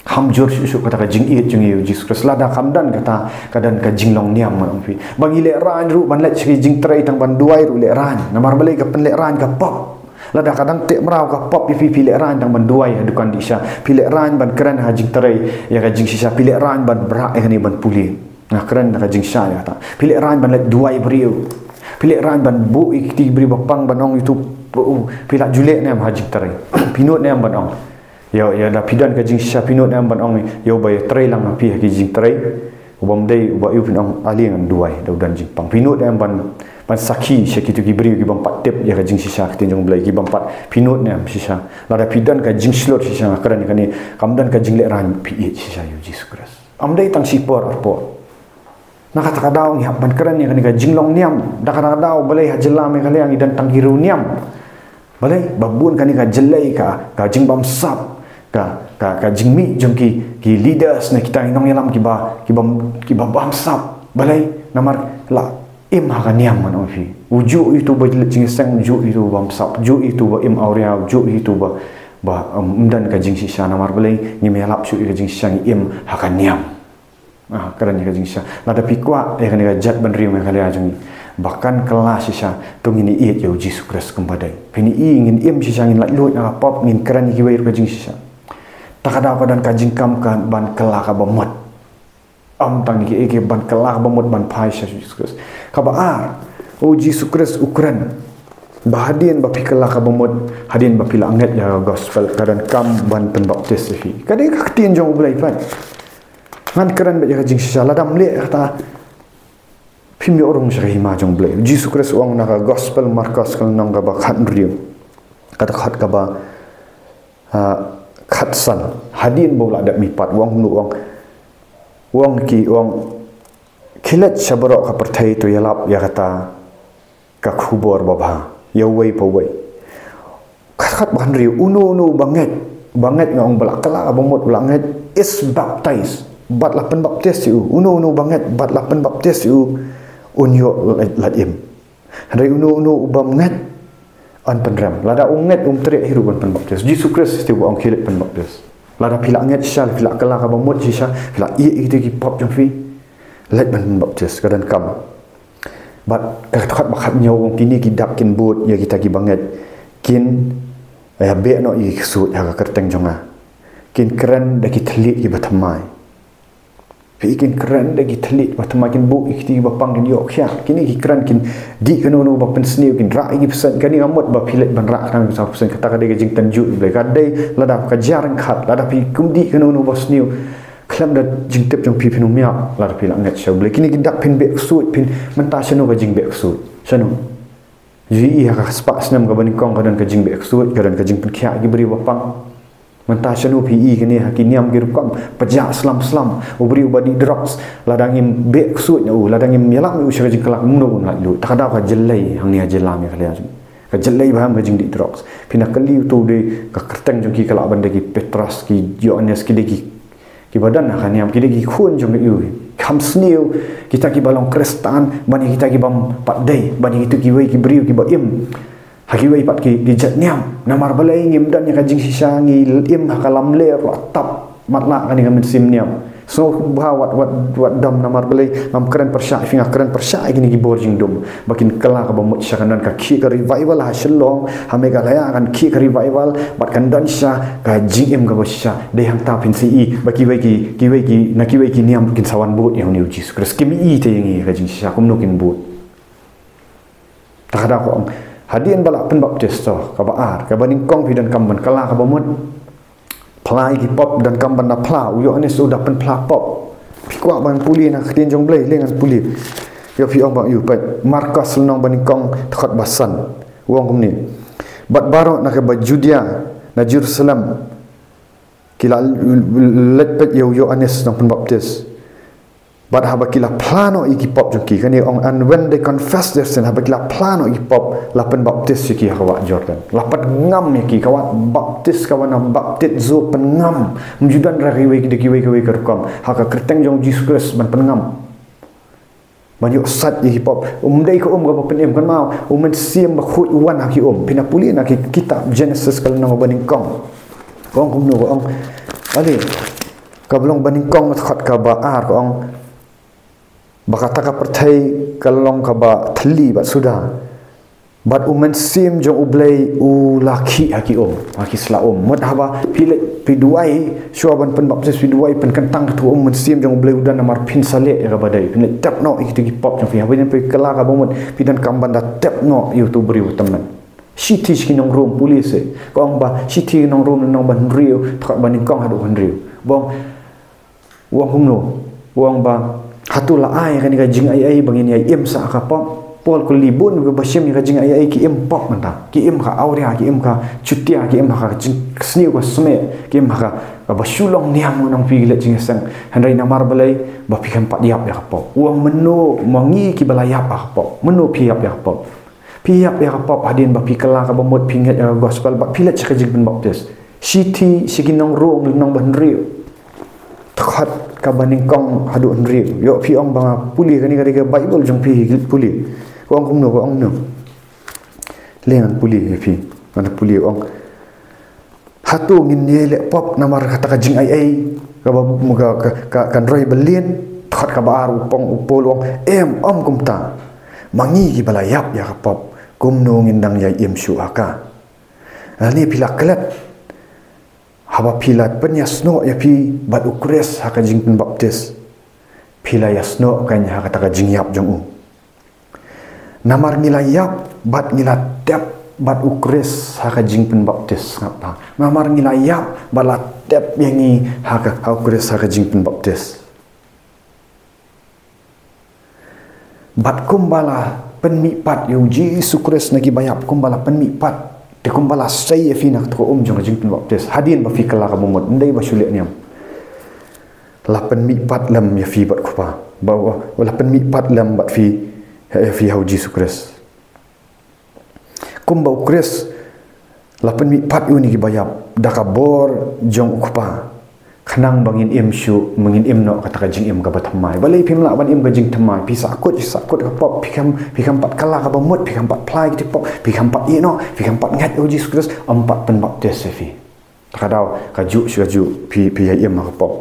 Kham jur shuh shuh kata ka jingïeit jong ngi ïa U Jisu Khrist. Lada kam don kata, ka don ka jinglong niam, ngan ong ïa phi. Ba ngi lehraiñ ruh ban leit sha ki jingtrei tang ban duwai ruh lehraiñ. Namar balei? Ka pynlehraiñ ka pop. Lada ka dang teh mraw ka pop ïa phi, phi lehraiñ tang ban duwai ha dukan dih sha. Phi lehraiñ ban kren ha jingtrei ïa ka jingshisha. Phi lehraiñ ban rah ïa kane ban pule. Nga kren da ka jingshisha ïa kata. Phi lehraiñ ban leit duwai briew. Phi lehraiñ ban buh ïa kito ki briew ba pang ban ong ïa uto, phi la ju leh ne em ha jingtrei. Phi nud ne em ban ong. Ïa, ïa, da phi don ka jingshisha, phi nud ne em ban ong ïa uba ïatrei lang ha phi ha ki jingtrei. Uba ym dei, uba ïa u, phin ong ale ngan duwai da u don jingpang. Phi nud ne em ban, ban sakhi sha kito ki briew ki bym pat tip ïa ka jingshisha ka ktien jong U Blei, ki bym pat, phi nud ne em shisha. Lada phi don ka jingshlur shisha, nga kren ïa kane, kam don ka jinglehraiñ, phi ïeit shisha ïa U Jisu Khrist. Ym dei tang shipor arpor. Na kata ka daw ngi hap ban kren ïa kane ka jinglong niam. Da kata ka daw balei ha jylla Meghalaya ngi don tang ki riewniam. Balei? Ba bun kane ka jyllei, ka, ka jingbamsap, ka, ka, ka jingmih jong ki, ki leaders ne kita ki nongïalam kiba, kiba, kiba bamsap. Balei? Namar la im ha ka niam, ngan ong ïa phi. U juh ïa uto uba leit jingïaseng, u juh ïa uto uba bamsap, u juh ïa uto uba im awria, u juh ïa uto uba, ba, um, ym don ka jingshisha. Namar balei? Ngim ïalap shuh ïa ka jingshisha, ngi im ha ka niam. Ah, kren ïa ka jingshisha. Lada phi kwah ïa kane ka jaitbynriew Meghalaya jong ngi ba kan kylla shisha, to ngin ïeit ïa U Jisu Khrist kumba dei. Phin ïohi ngin im shisha, ngin laitluid na ka pop, ngin kren ïa kiwei ruh ka jingshisha. Ta ka daw ka don ka jingkam ka ban kylla kaba mut. Ym tang ïa kiei kiei, ban kylla kaba mut ban phai sha U Jisu Khrist. Kaba ar, U Jisu Khrist u kren ba hadien ba phi kylla kaba mut, hadien ba phi la ngeit ïa ka gospel, ka donkam ban pynbaptis ïa phi. Ka dei ka ktien jong U Blei pat. Ngan kren beit ïa ka jingshisha, lada ym leh kata, phim ïoh rung sha ka hima jong U Blei. U Jisu Khrist u ong na ka gospel Markos ka lynnong kaba khathynriew, ka dkhot kaba, ah, khatsan. Hadien ba u la dep mihpat, u ong kumno, u ong, u ong ki, u ong, khie leit sha baroh ka pyrthei, to ïalap ïa kata ka khubor babha ïa uwei pa uwei. Ka dkhot ba hynriew, uno uno uba ngeit, uba ngeit, nga ong, ba la kylla kaba mut, ba la ngeit, is baptized, bad la pynbaptis ïa u. Uno uno uba ngeit bad la pynbaptis ïa u, un ïoh lait, lait im. Hynrei uno uno u bym ngeit, yn pynrem. Lada u ngeit, um treh hi ruh ban pynbaptis. Jisu Khrist te uba ong khie leit pynbaptis. Lada phi la ngeit shisha, phi la kylla kaba mut shisha, phi la ïeit ïa kito ki pop jong phi, leit ban pynbaptis, ka donkam. Bad ka dkhot ba khathynñiew u ong, kine ki dak kin bud ïa kita kiba ngeit, kin, eh, beh noh ïa ki ksuid ha ka kyrteng jong nga. Kin kren da ki thylliej kiba thymmai. Phi, kin kren da ki thylliej kiba thymmai, kin buh ïa kito kiba pang kin ïoh khiah. Kine ki kren kin dih kano kano ba pynsniew, kin rah ïa ki bseiñ. Kane ka mut ba phi leit ban rah khnang ïa ki bseiñ, kata ka dei ka jingtynjuh ïa U Blei. Ka dei lada ka jia ryngkat, lada phi kum dih kano kano ba sniew. Khlem da jingtip jong phi phin ym ïap lada phi la ngeit sha U Blei. Kine ki dak phin beh ksuid, phin mynta shano ka jingbeh ksuid? Shano? Ju i ha ka spah snem kaba nyngkong ka don ka jingbeh ksuid, ka don ka jingpynkhiah ki briew ba pang. Mynta shano phi i kane ha ki niam ki rukom, pajah slam slam, u briew ba dih drugs, lada ngim beh ksuid na u, lada ngim ïalam ïa u sha ka jingkylla, kumno un lait lut? Ta ka daw ka jyllei hangne ha jylla Meghalaya jong ngi. Ka jyllei ba ha ka jingdih drugs. Phin da kylli uto u dei ka kyrteng jong ki ka lah ban dei ki Petros, ki Ïoannis, ki dei ki, kiba don ha ka niam, ki dei ki khun jong ka ïew. Kham sniew kita kiba long Khristan ban ïa kita ki bym pat dei, ban ïa kito kiwei ki briew kiba im ha kiwei pat ki, ki jatniam. Namar balei? Ngim don ïa ka jingshisha, ngi im ha ka lamler, la tap matlah kane ka mynsiem niam. Sngewbha wat, wat, wat dom, namar balei? Ngam kren pyrshah ïa phi, nga kren pyrshah ïa kine ki bor jingdum ba kin kylla kaba mut sha, kan don ka khih ka revival ha Shillong, ha Meghalaya kan khih ka revival, bad kan don shisha ka jingim kaba shisha. Dei hangta phin sa i ba kiwei ki, kiwei ki, na kiwei ki niam kin sa wan bud ïa une U Jisu Khrist. Kim i te ïa ngi ka jingshisha, kumno kin bud? Ta ka daw ka ong, hadien ba la pynbaptis, to, kaba ar, kaba nyngkong phi donkam ban kylla kaba mut. Phla ïa ki pop, donkam ban da phla. U Ïoannis u da pynphla pop. Phi kwah ban pule na ka ktien jong U Blei, leh ngan pule. Ïoh phi ong ba ïoh peit Markos lynnong ba nyngkong, dkhot ba san. U ong kumne: Bad baroh na kaba Judia, na Jerusalem, ki la leit peit ïa u Ïoannis nongpynbaptis. Bad haba ki la phla noh ïa ki pop jong ki, kane ong, and when they confess their sin, haba ki la phla noh ïa ki pop, la pynbaptis ïa ki ha ka wah Jordan. La pynngam ïa ki, ka wah baptis, ka wah na baptizo, pynngam. Ym ju don ruh kiwei ki, kiwei kiwei ka rukom ha ka kyrteng jong U Jisu Khrist ban pynngam. Ban ïoh sait ïa ki pop. Um dei ka um kaba pynim, kynmaw, U Mynsiem Bakhuid u wan ha ki um. Phin da pule na ki kitab Genesis ka lynnong ba nyngkong. Ka ong kumno, ka ong, ale, kaba long ba nyngkong, dkhot kaba ar, ka ong, ba kata ka pyrthei ka long kaba thylli bad suda, bad U Mynsiem jong U Blei u la khih ha ki um, ha ki sla um. Mut haba phi leit, phi duwai, shuwa ban pynbaptis, phi duwai, pynkyntang kato ka um, Mynsiem jong U Blei u don, namar phin sa leh ïa kaba dei. Phin leit tep noh ïa kito ki pop jong phi. Haba phi kylla kaba mut, phi donkam ban da tep noh ïa uto u briew ba tymmen. Shithi sha ki nong Rom, pule seh. Ka ong ba Shithi ki nong Rom, lynnong ba hynriew, dkhot ba nyngkong haduh hynriew. Ba ong, u ong kumno? U ong ba, hato la ai kane ka jingaiei ba ngin ïai im sah ha ka pop? Paul kylli, bun kiba shim ïa ka jingaiei ki im pop mynta. Ki im ka awria, ki im ka chutia, ki im ha ka jingsniew ka snieh, ki im ha ka, kaba shu long niam, u ong, phi ki leit jingïaseng. Hynrei namar balei? Ba phi khlem pat ïap ïa ka pop. U ong, mynno ma ngi kiba la ïap ïa ka pop? Mynno phi ïap ïa ka pop? Phi ïap ïa ka pop hadien ba phi kylla kaba mut, phi ngeit ïa ka gospel, bad phi leit sha ka jingpynbaptis. Shithi sha ki nong Rom, lynnong ba hynriew, dkhot kaba nyngkong haduh hynriew. Ïoh phi ong ba nga pule, kane ka dei ka Baibl jong phi, pule. Ka ong kumno, ka ong kumno? Leh ngan pule ïa phi. Ngan pule, ong. Hato ngin ïai leh pop namar kata ka jingaiei kaba, ka, ka, ka, kan roi ba lin? Dkhot kaba ar, u ong, u Paul u ong, em, ym kumta. Ma ngi kiba la ïap ïa ka pop, kumno ngin dang ïai im shuh ha ka? Lane phi la klet, haba phi la pynïasnoh ïa phi bad U Khrist ha ka jingpynbaptis, phi la ïasnoh kein ha kata ka jingïap jong u. Namar ngi la ïap bad ngi la tep bad U Khrist ha ka jingpynbaptis, sngap bha. Namar ngi la ïap bad la tep ïa ngi ha ka, ha U Khrist ha ka jingpynbaptis. Bad kumba la pynmihpat ïa U Jisu Khrist na kiba ïap, kumba la pynmihpat, te kumba la sei ïa phi na kato ka um jong ka jingpynbaptis, hadien ba phi kylla kaba mut, ym dei ba shu leh niam. La pynmihpat lem ïa phi bad U Kpa. Ba, ba, la pynmihpat lem bad phi, ïa phi ha U Jisu Khrist. Kumba U Khrist la pynmihpat ïa une kiba ïap da ka bor jong U Kpa, khnang ba ngin im shuh, ba ngin im noh kata ka jingim kaba thymmai. Balei phim lah ban im ka jingthymmai? Phi sahkut, sahkut ka pop, phi khlem, phi khlem pat kylla kaba mut, phi khlem pat phla ïa kito ki pop, phi khlem pat ïehnoh, phi khlem pat ngeit ïa U Jisu Khrist, ym pat pynbaptis ïa phi. Ta ka daw, kajuh sha kajuh phi, phi ïai im ha ka pop.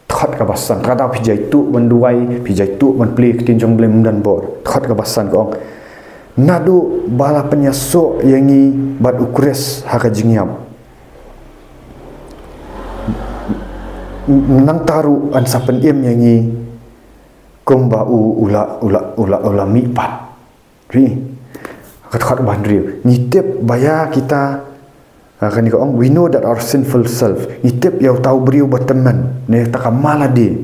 Dkhot kaba san, ta ka daw phi jaituh ban duwai, phi jaituh ban plie ktien jong U Blei, ym don bor. Dkhot kaba san ka ong, naduh ba la pynïasoh ïa ngi bad U Khrist ha ka jingïap, nangta ruh yn sa pynim ïa ngi kumba u, u la, u la, u la, u la mihpat. Phi, ka dkhot ba hynriew. Ngi tip ba ïa kita, Kane ka ong, we know that our sinful self, ngi tip ïa uta u briew ba tymmen, ne kata ka malady,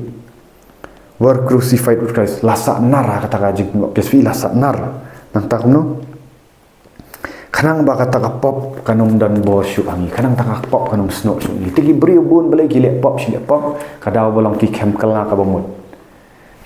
were crucified with Christ. La sah nar ha kata ka jingpynbaptis, phi, la sah nar. Nangta kumno? Khnang ba kata ka pop kan ym don bor shuh ha ngi, khnang kata ka pop kan ym snoh shuh ha ngi. Te ki briew bun balei ki leh pop shi leh pop, ka daw ba long ki khlem kylla kaba mut.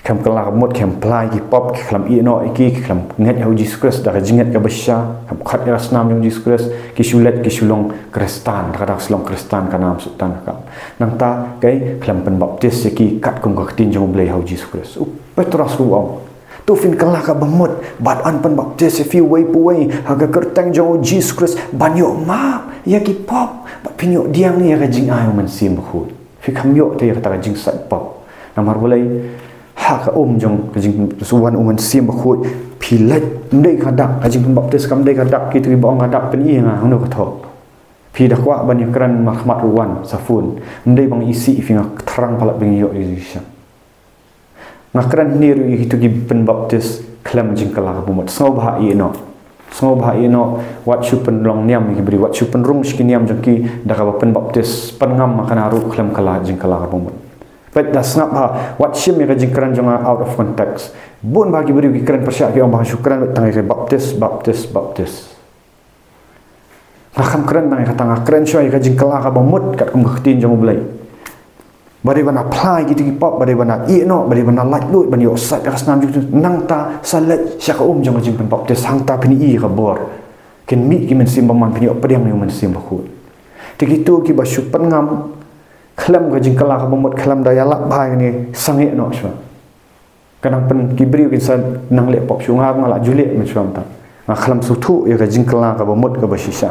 Khlem kylla kaba mut, khlem phla ïa ki pop, ki khlem ïehnoh ïa ki, ki khlem ngeit ha u Jisu Khrist da ka jingngeit kaba shisha, khlem khot ïa ka snam jong u Jisu Khrist, ki shu leit ki shu long Khristan, da kata ka shu long Khristan ka nam shu tang ka kam. Nangta, kei, khlem pynbaptis ïa ki katkum ka ktien jong u Blei ha u Jisu Khrist. U Petros u ong, to phin kylla kaba mut, bad yn pynbaptis ïa phi uwei pa uwei ha ka kyrteng jong u Jisu Khrist ban ïoh map ïa ki pop, bad phin ïoh pdiang ïa ka jingai u Mynsiem Bakhuid. Phi khlem ïoh te ïa kata ka jingsait pop. Namar balei? Ha ka um jong ka jingpynbaptis, u wan u Mynsiem Bakhuid, phi leit, ym dei ka dak, ka jingpynbaptis kam dei ka dak, kito kiba ong ka dak pyni ïa nga, hangno ka thoh? Phi da kwah ban ïakren markhmat u wan, sa phone. Ym dei ba nga isih ïa phi, nga thrang palat ba ngi ïoh ïa ka jingshisha. Nga kren hangne ruh ïa kito ki pynbaptis khlem jingkylla kaba mut. Sngewbha ïehnoh. Sngewbha ïehnoh, wat shu pynlong niam ïa ki briew, wat shu pynrung sha ki niam jong ki da kaba pynbaptis, pynngam ma kane ruh khlem kylla, jingkylla kaba mut. Peit, da sngap ha, wat shim ïa ka jingkren jong nga out of context. Bun bah ki briew ki kren pyrshah, ki ong ba shu kren tang ïa ka baptis, baptis, baptis. Nga khlem kren tang ïa kata, nga kren shuwa ïa ka jingkylla kaba mut katkum ka ktien jong u Blei. Ba dei ban phla ïa kito ki pop, ba dei ban ïehnoh, ba dei ban laitluid, ban ïoh sait ïa ka snam jong u, nangta sa leit sha ka um jong ka jingpynbaptis, hangta phin ïohi ïa ka bor. Kin mih ki mynsiem bymman, phin ïoh pdiang ïa u Mynsiem Bakhuid. Te kito kiba shu pynngam khlem ka jingkylla kaba mut, khlem da ïalap bha ïa kane, sangeh noh shuwa. Ka nang pyn, ki briew kin sa nang leh pop shuh, nga, nga la ju leh mynshuwa mynta. Nga khlem sngewthuh ïa ka jingkylla kaba mut kaba shisha.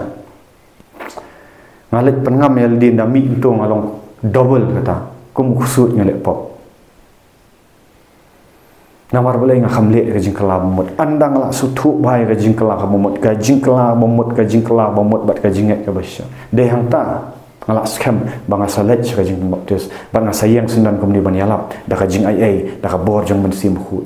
Nga leit pynngam ïa lade, ynda mih mynta nga long double kata, kum u ksuid nga leh pop. Namar balei? Nga khlem leh ïa ka jingkylla ba mut. Ynda nga la sngewthuh bha ïa ka jingkylla kaba mut, ka jingkylla ba mut, ka jingkylla ba mut bad ka jingngeit kaba shisha, dei hangta nga la skhem ba nga sa leit sha ka jingpynbaptis, bad nga sa ïeng syndon kumne ban ïalap da ka jingaiei, da ka bor jong u Mynsiem Bakhuid.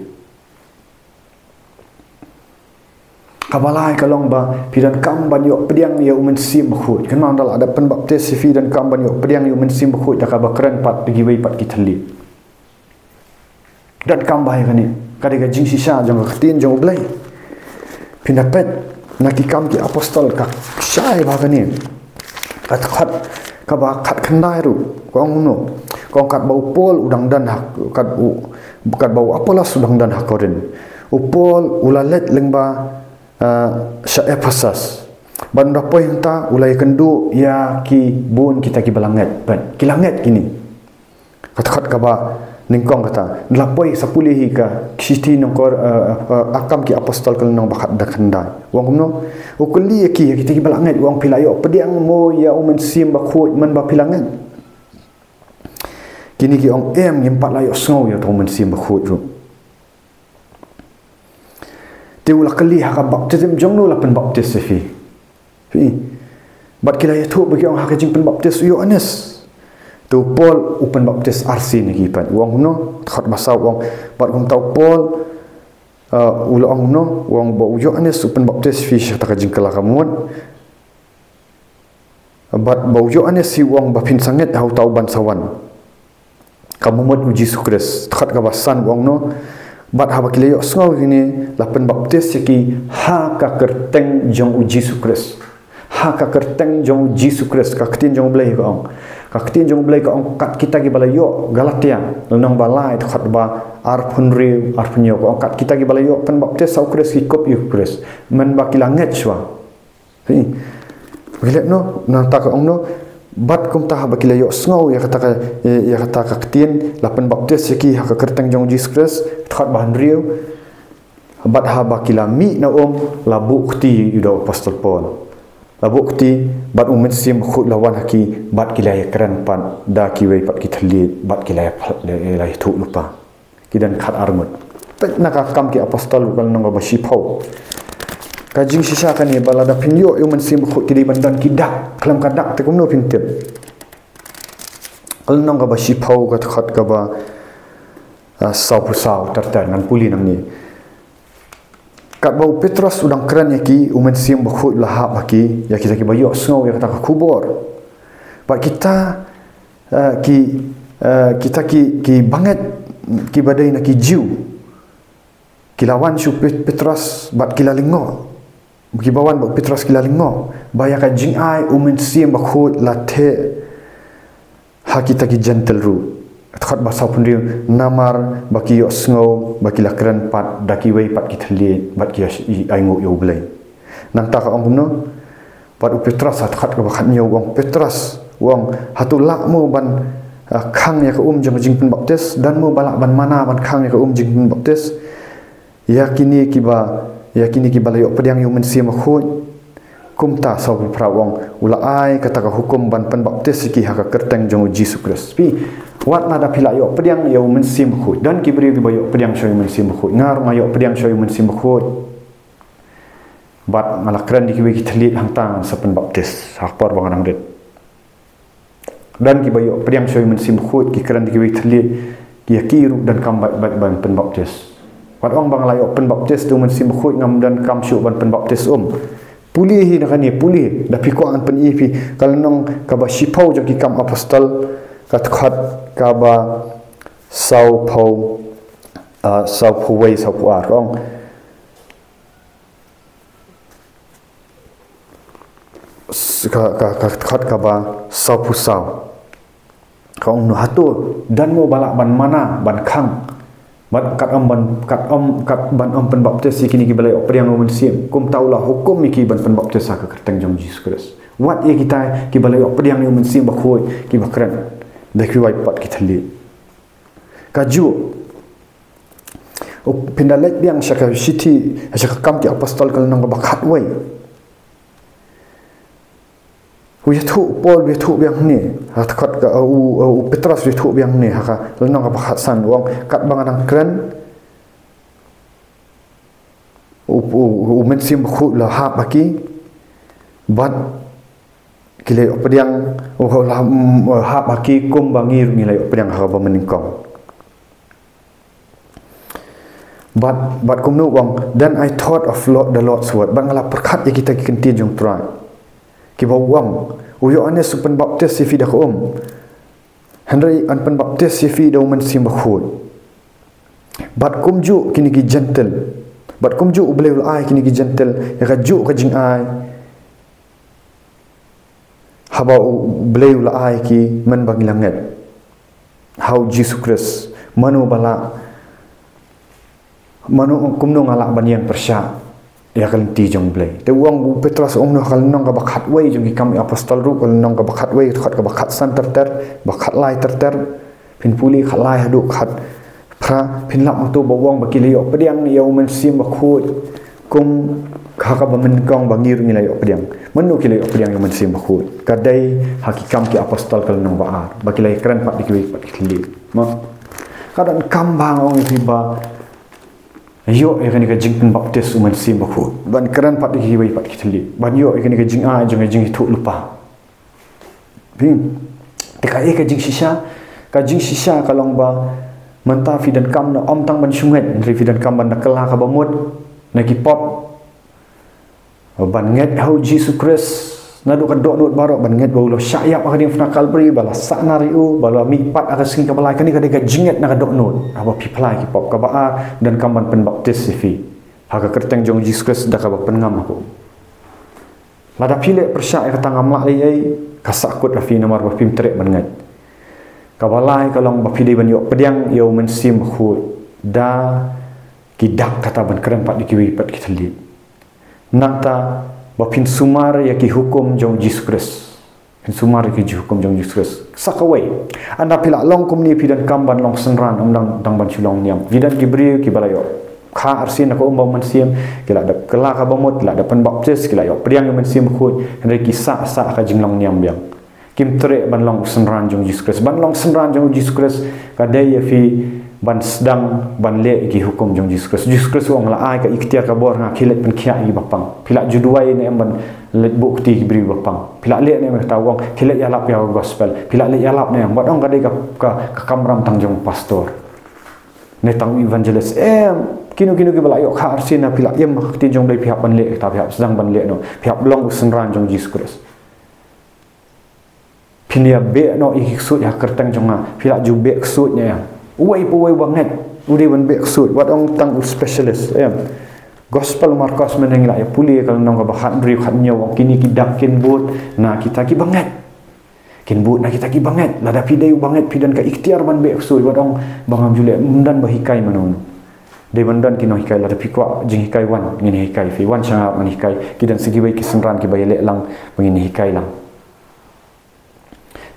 Kaba lai ka long ba phi donkam ban ïoh pdiang ïa u Mynsiem Bakhuid. Kynmaw, ynda la dep pynbaptis, phi donkam ban ïoh pdiang ïa u Mynsiem Bakhuid da kaba kren pat da kiwei pat ki thylliej. Donkam bha ïa kane, ka dei ka jingshisha jong ka ktien jong u Blei. Phin da peit na Ki Kam ki Apostol, ka shai bha kane. Ka dkhot kaba khatkhyndai ruh ka ong kumno? Ka ong, katba u Paul u dang don ha, kat u, katba u Apollos u dang don ha Korinth, u Paul u la leit lyngba, ah, sha Ephesus. Bad ynda poi hangta u la ïakynduh ïa ki bun kita kiba la ngeit. Bad ki la ngeit kine. Ka dkhot kaba nyngkong kata, la poi sa pule hi ka shithi nongkor, eh, eh, A Kam ki Apostol ka lynnong ba khatkhyndai. U ong kumno? U kylli ïa ki, ïa kita kiba la ngeit, u ong, phi la ïoh pdiang mo ïa u Mynsiem Bakhuid mynba phi la ngeit? Kine ki ong, em, ngim pat la ïohsngew ïa uta u Mynsiem Bakhuid ruh. Te u la kylli, ha ka baptism jong no la pynbaptis ïa phi? Phi. Bad ki la ïathuh bad ki ong, ha ka jingpynbaptis u Ïoannis. Te u Paul u pynbaptis arsien ïa ki pat. U ong kumno? Dkhot ba saw u ong, bad kumta u Paul, uh, u la ong kumno? U ong ba u Ïoannis u pynbaptis ïa phi sha kata ka jingkylla kaba mut. Bad ba u Ïoannis hi u ong ba phin sa ngeit ha uta uban sa wan, kaba mut u Jisu Khrist. Dkhot kaba san u ong kumno? Bad haba ki la ïohsngew ïa kine, la pynbaptis ïa ki ha ka kyrteng jong u Jisu Khrist. Ha ka kyrteng jong u Jisu Khrist, ka ktien jong u Blei ka ong. Ka ktien jong u Blei ka ong, kat kita kiba la ïoh, Galatia lynnong ba lai, dkhot ba arphew hynriew, arphew hynñiew, ka ong, kat kita kiba la ïoh pynbaptis ha u Khrist ki kup ïa u Khrist, mynba ki la ngeit shuwa. Phi. Phi leh kumno? Nangta ka ong kumno? Bad kumta haba ki la ïohsngew ïa kata ka, ïa kata ka ktien, la pynbaptis ïa ki ha ka kyrteng jong u Jisu Khrist, dkhot ba hynriew. Bad haba ki la mih na um, la buh kti ïa u da u Apostol Paul. La buh kti, bad u Mynsiem Bakhuid la wan ha ki, bad ki la ïakren pat da kiwei pat ki thylliej, bad ki la ïa, la ïathuh lypa. Ki don khatar ngut. Peit na Ka Kam ki Apostol, ka lynnong kaba shiphew. Ka jingshisha kane, ba lada phin ïoh ïa u Mynsiem Bakhuid ki dei ban don ki dak. Khlem ka dak te kumno phin tip? Ka lynnong kaba shiphew, ka dkhot kaba, ah, sawphew saw, ter ter, ngan pule nangne. Katba u Petros u dang kren ïa ki, u Mynsiem Bakhuid u la hap ha ki, ïa kita kiba ïohsngew ïa kata ka khubor. Bad kita, eh, ki, eh, kita ki, ki bangeit, kiba dei na ki Jiw, ki la wan sha u Pet-, Petros, bad ki la lyngngoh. Kiba wan bad u Petros ki la lyngngoh ba ïa ka jingai u Mynsiem Bakhuid la theh ha kita ki Jentil ruh. Dkhot ba sawphew hynriew, namar ba ki ïohsngew ba ki la kren pat da kiwei pat ki thylliej bad ki ïa-, ainguh ïa U Blei. Nangta ka ong kumno? Bad u Petros, ha dkhot kaba khathynñiew, u ong, Petros, u ong, hato lah mo ban, ah, khang ïa ka um jong ka jingpynbaptis? Don mo ba lah ban mana ban khang ïa ka um jingpynbaptis ïa kine kiba, ïa kine kiba la ïoh pdiang ïa u Mynsiem Bakhuid? Kumta, sawphew phra, u ong, u la ai kata ka hukum ban pynbaptis ïa ki ha ka kyrteng jong u Jisu Khrist. Phi, wat lada phi la ïoh pdiang ïa u Mynsiem Bakhuid. Don ki briew kiba ïoh pdiang sha u Mynsiem Bakhuid. Nga ruh nga ïoh pdiang sha u Mynsiem Bakhuid. Bad nga la kren da kiwei ki thylliej hangta, ngan sa pynbaptis ha ka por ba nga dang rit. Don kiba ïoh pdiang sha u Mynsiem Bakhuid, ki kren da kiwei ki thylliej, ki ïa ki ruh donkam beit, beit ban pynbaptis. Wat ong ba nga la ïoh pynbaptis da u Mynsiem Bakhuid, ngam donkam shuh ban pynbaptis, um. Pule hi na kane, pule, da phi kwah ngan pyni phi, ka lynnong kaba shiphew jong Ki Kam Apostol, ka dkhot kaba sawphew, ah, sawphew wei, sawphew ar, ka ong. S-, ka, ka, ka dkhot kaba sawphew saw. Ka ong, hato don mo ba lah ban mana ban khang, bad kat ym ban, kat ym, kat ban ym pynbaptis ïa kine kiba la ïoh pdiang ïa u Mynsiem? Kumta u la hukum ïa ki ban pynbaptis ha ka kyrteng jong u Jisu Khrist. Wat ïa kita kiba la ïoh pdiang ïa u Mynsiem Bakhuid kiba kren da kiwei pat ki thylliej. Kajuh, u, phin da leit biang sha ka shithi, sha Ki Kam Ki Apostol, ka lynnong kaba khatwei. U ïathuh, u Paul u ïathuh biang hangne ha dkhot ka, u, u, u Petros u ïathuh biang hangne ha ka lynnong kaba khatsan, u ong, katba nga dang kren, u, u, u Mynsiem Bakhuid u la hap ha ki, bad ki la ïoh pdiang, u la, mm, hap ha ki kumba ngi ruh ngi la ïoh pdiang ha kaba mynnyngkong. Bad, bad kumno u ong, then I thought of Lord, the Lord's word. Bad nga la pyrkhat ïa kita ki kyntien jong U Trai, kiba u ong, u Ïoannis u pynbaptis ïa phi da ka um, hynrei yn pynbaptis ïa phi da u Mynsiem Bakhuid. Bad kumjuh kine ki Jentil, bad kumjuh U Blei u la ai kine ki Jentil ïa kajuh ka jingai, haba U Blei u la ai ki, mynba ngi la ngeit ha u Jisu Khrist. Mano ba lah, mano, kumno nga lah ban ïeng pyrshah ïa ka lynti jong U Blei? Te u ong, u Petros u ong ha ka lynnong kaba khatwei jong Ki Kam Ki Apostol ruh, ka lynnong kaba khatwei, dkhot kaba khatsan ter ter, ba khatlai ter ter. Phin pule khatlai haduh khatphra, phin lap hangto ba u ong ba ki la ïoh pdiang ïa u Mynsiem Bakhuid kum ha kaba mynnyngkong ba ngi ruh ngi la ïoh pdiang. Mano ki la ïoh pdiang ïa u Mynsiem Bakhuid? Ka dei ha Ki Kam Ki Apostol, ka lynnong ba ar, ba ki la ïakren pat da kiwei pat ki thylliej. Mo, ka donkam ba nga ong ïa phi ba ïoh ïa kane ka jingpynbaptis u Mynsiem Bakhuid, ban kren pat da kiwei pat ki thylliej, ban ïoh ïa kane ka jingai jong ka jingïathuhlypa. Phi, te kaei ka jingshisha? Ka jingshisha ka long ba mynta phi donkam noh ym tang ban shu ngeit, hynrei phi donkam ban da kylla kaba mut na ki pop, ban ngeit ha u Jisu Khrist naduh ka dohnud baroh, ban ngeit ba u la shah ïap ha ka diengphna Kalbari, ba la sahnaraiñ u, ba la mihpat ha ka sngi kaba lai. Kane ka dei ka jingngeit na ka dohnud, haba phi phla ïa ki pop. Kaba ar, donkam ban pynbaptis ïa phi ha ka kyrteng jong u Jisu Khrist da kaba pynngam ha ka um. Lada phi leh pyrshah ïa kata, ngam lah leh ei ei, ka sahkut ha phi namar ba phim treh ban ngeit. Kaba lai ka long ba phi dei ban ïoh pdiang ïa u Mynsiem Bakhuid da ki dak kata ban kren pat da kiwei pat ki thylliej. Nangta ba phin sumar ïa ki hukum jong u Jisu Khrist. Phin sumar ïa ki hukum jong u Jisu Khrist. Sa kawei, ynda phi la long kumne, phi donkam ban long synran, ym dang, dang ban shu long niam. Ki don ki briew kiba la ïoh kha arsien na ka um bad u Mynsiem, ki la dep kylla kaba mut, ki la dep pynbaptis, ki la ïoh pdiang ïa u Mynsiem Bakhuid, hynrei ki sah, sah ha ka jinglong niam biang. Kim treh ban long u synran jong u Jisu Khrist. Ban long synran jong u Jisu Khrist ka dei ïa phi ban sdang ban leh ïa ki hukum jong u Jisu Khrist. U Jisu Khrist u ong, la ai ka iktiar, ka bor ha nga, khie leit pynkhiah ïa kiba pang. Phi la ju duwai ne em ban leit buh kti ïa ki briew ba pang? Phi la leh ne em? Kata u ong, khie leit ïalap ïa ka gospel. Phi la leit ïalap ne em? Wat ong ka dei ka, ka, ka kamram tang jong u pastor. Ne tang u evangelist, em, kino kino kiba la ïoh ka arsien, phi la im ha ka ktien jong U Blei, phi hap ban leh, ta phi hap sdang ban leh noh, phi hap long u synran jong Jisu Khrist. Phin ïa beh noh ïa ki ksuid ha ka kyrteng jong nga, phi la ju beh ksuid ne em? Uwei pa uwei uba ngeit u dei ban beh ksuid, wat ong tang u specialist, em. Gospel Markos mynne ngi la ïa pule ka lynnong kaba khathynriew khathynñiew, ong kine ki dak kin bud na kita kiba ngeit. Kin bud na kita kiba ngeit. Lada phi dei uba ngeit phi don ka iktiar ban beh ksuid, wat ong ba ngam ju leh, ym don ba hikai mano mano. Dei ban don ki nonghikai, lada phi kwah jinghikai wan, ngin hikai, phi wan sha nga ngan hikai. Ki don sa kiwei ki synran kiba ïaleh lang ba ngin hikai lang.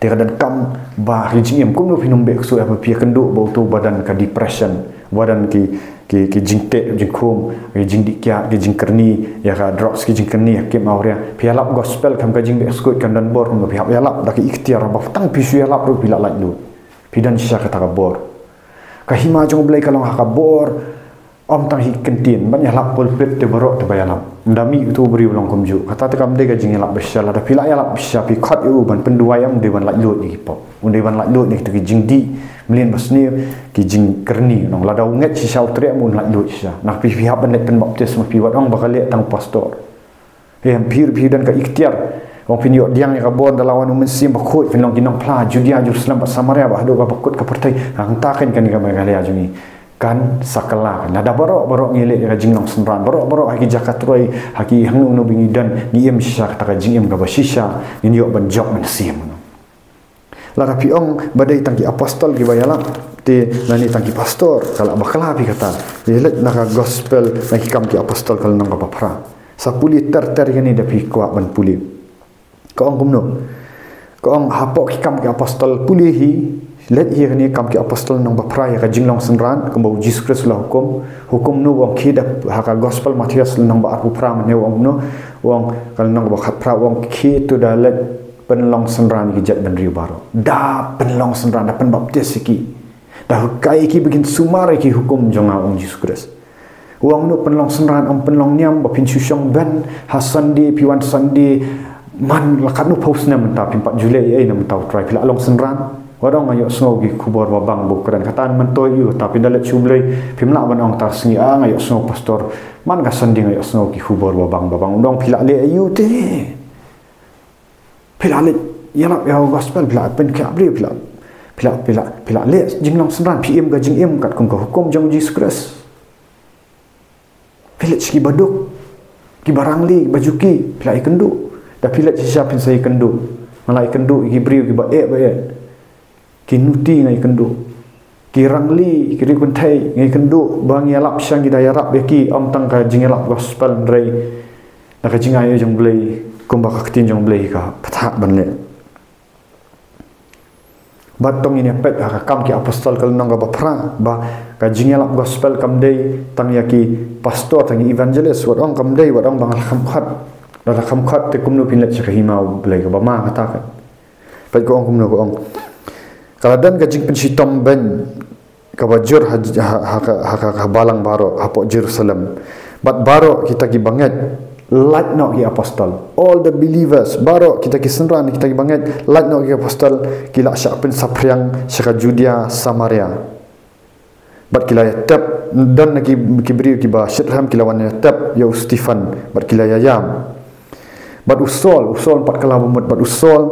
Te ka donkam ba ha ki jingim kumno phin ym beh ksuid, haba phi ïakynduh ba uto ba don ka depression, ba don ki, ki, ki jingteh jingkhum, ki jingdih kiad, ki jingkyrni ïa ka drugs, ki jingkyrni ïa ka kim awria. Phi ïalap gospel, kam ka jingbeh ksuid kan don bor, kumno phi hap ïalap da ka iktiar, ba tang phi shu ïalap ruh phi la laitluid. Phi don shisha kata ka bor. Ka hima jong U Blei ka long ha ka bor. Ym tang ha ki kyntien ban ïalap pulpit te baroh te ba ïalap. Ym da mih uto u briew long kumjuh. Kata te kam dei ka jingïalap ba shisha. Lada phi la ïalap ba shisha, phi khot ïa u ban pynduwai, ym dei ban laitluid ïa ki pop. Ym dei ban laitluid ïa kito ki jingdih mlien basniew, ki jingkyrni, nong. Lada u ngeit shisha u treh, ym, un laitluid shisha. Nang phi, phi hap ban leit pynbaptis, ym phi wat ong ba ka leh tang pastor. Em, phi, phi don ka iktiar. Ong phin ïoh pdiang ïa ka bor, da la wan u Mynsiem Bakhuid phin long ki nongphla Judia, Jerusalem bad Samaria, bad haduh kaba kut ka pyrthei. Hangta kane ka Meghalaya jong ngi kan sa kylla kan. Lada baroh baroh ngi leh ïa ka jinglong synran, baroh baroh ha ki jaka trei, ha ki hangno hangno ba ngi don, ngi im shisha kata ka jingim kaba shisha, ngin ïoh ban jop mynsiem. Lada phi ong ba dei tang ki apostol kiba ïalap, te lane tang ki pastor, ka la bakla phi kata. Ïa leit na ka gospel, na ki Kam ki Apostol ka lynnong kaba phra. Sa pule ter ter ïa kane da phi kwah ban pule. Ka ong kumno? Ka ong hapoh ki Kam ki Apostol, pule hi, leit hi ïa kane Kam ki Apostol lynnong ba phra, ïa ka jinglong synran kumba u Jisu Khrist u la hukum. Hukum kumno? U ong khie da, ha ka gospel Mathaios lynnong ba arphew phra mynne u ong kumno? U ong ka lynnong ba khatphra, u ong khie to da leit pynlong synran ïa ki jaitbynriew baroh. Da pynlong synran, da pynbaptis ïa ki. Da hikai ïa ki ba kin sumar ïa ki hukum jong nga, ong Jisu Khrist. U ong kumno pynlong synran? Ym pynlong niam ba phin shu shong beiñ ha Sunday, phi wan Sunday, man la katno phew snem mynta phim pat ju leh ei ei namar u Trai, phi la long synran? Wat ong nga ïohsngew ki khubor ba bang ba u kren. Kata mynta ïoh, ta phin da leit sha U Blei, phim lah ban ong ta sngi, ah, nga ïohsngew pastor, man ka Sunday nga ïohsngew ki khubor ba bang ba bang. U ong phi la leh aïu te? Phi la leh ïalap ïa ka gospel, phi la pynkhiah briew, phi la, phi la, phi la, phi la leh jinglong synran, phi im ka jingim katkum ka hukum jong Jisu Khrist. Phi leit sha ki baduk, ki barangli, ki bajuki, phi la ïakynduh. Da phi leit shisha phin sa ïakynduh. Nga la ïakynduh ïa ki briew kiba eh ba eh. Ki nuti nga ïakynduh. Ki rangli, ki riewkynthei nga ïakynduh, ba ngi ïalap shisha, ngi da ïarap ïa ki, ym tang ka jingïalap gospel, hynrei da ka jingai jong U Blei, kumba ka ktien jong U Blei ka pyrta ban leh. Bad to ngin ïa peit ha ka Kam ki Apostol ka lynnong kaba phra, ba ka jingïalap gospel kam dei tang ïa ki pastor, tang ïa ki evangelist, wat ong kam dei, wat ong ba nga la kham khot. Lada kham khot te kumno phin leit sha ka hima U Blei kaba ma kata ka. Peit ka ong kumno, ka ong. Ka la don ka jingpynshitom beiñ kaba jur ha, ha, ha ka, ha ka, ha ka balang baroh hapoh Jerusalem. Bad baroh kita kiba ngeit lait noh ki apostol. All the believers, baroh kita ki synran, kita kiba ngeit lait noh ki apostol, ki la shah pynsaphriang sha ka Judea, Samaria. Bad ki la ïa tep, don na ki, ki briew kiba shitrhem, ki la wan ïa tep ïa u Stephen, bad ki la ïa ïam. Bad u Saul, u Saul pat ka la bamut, bad u Saul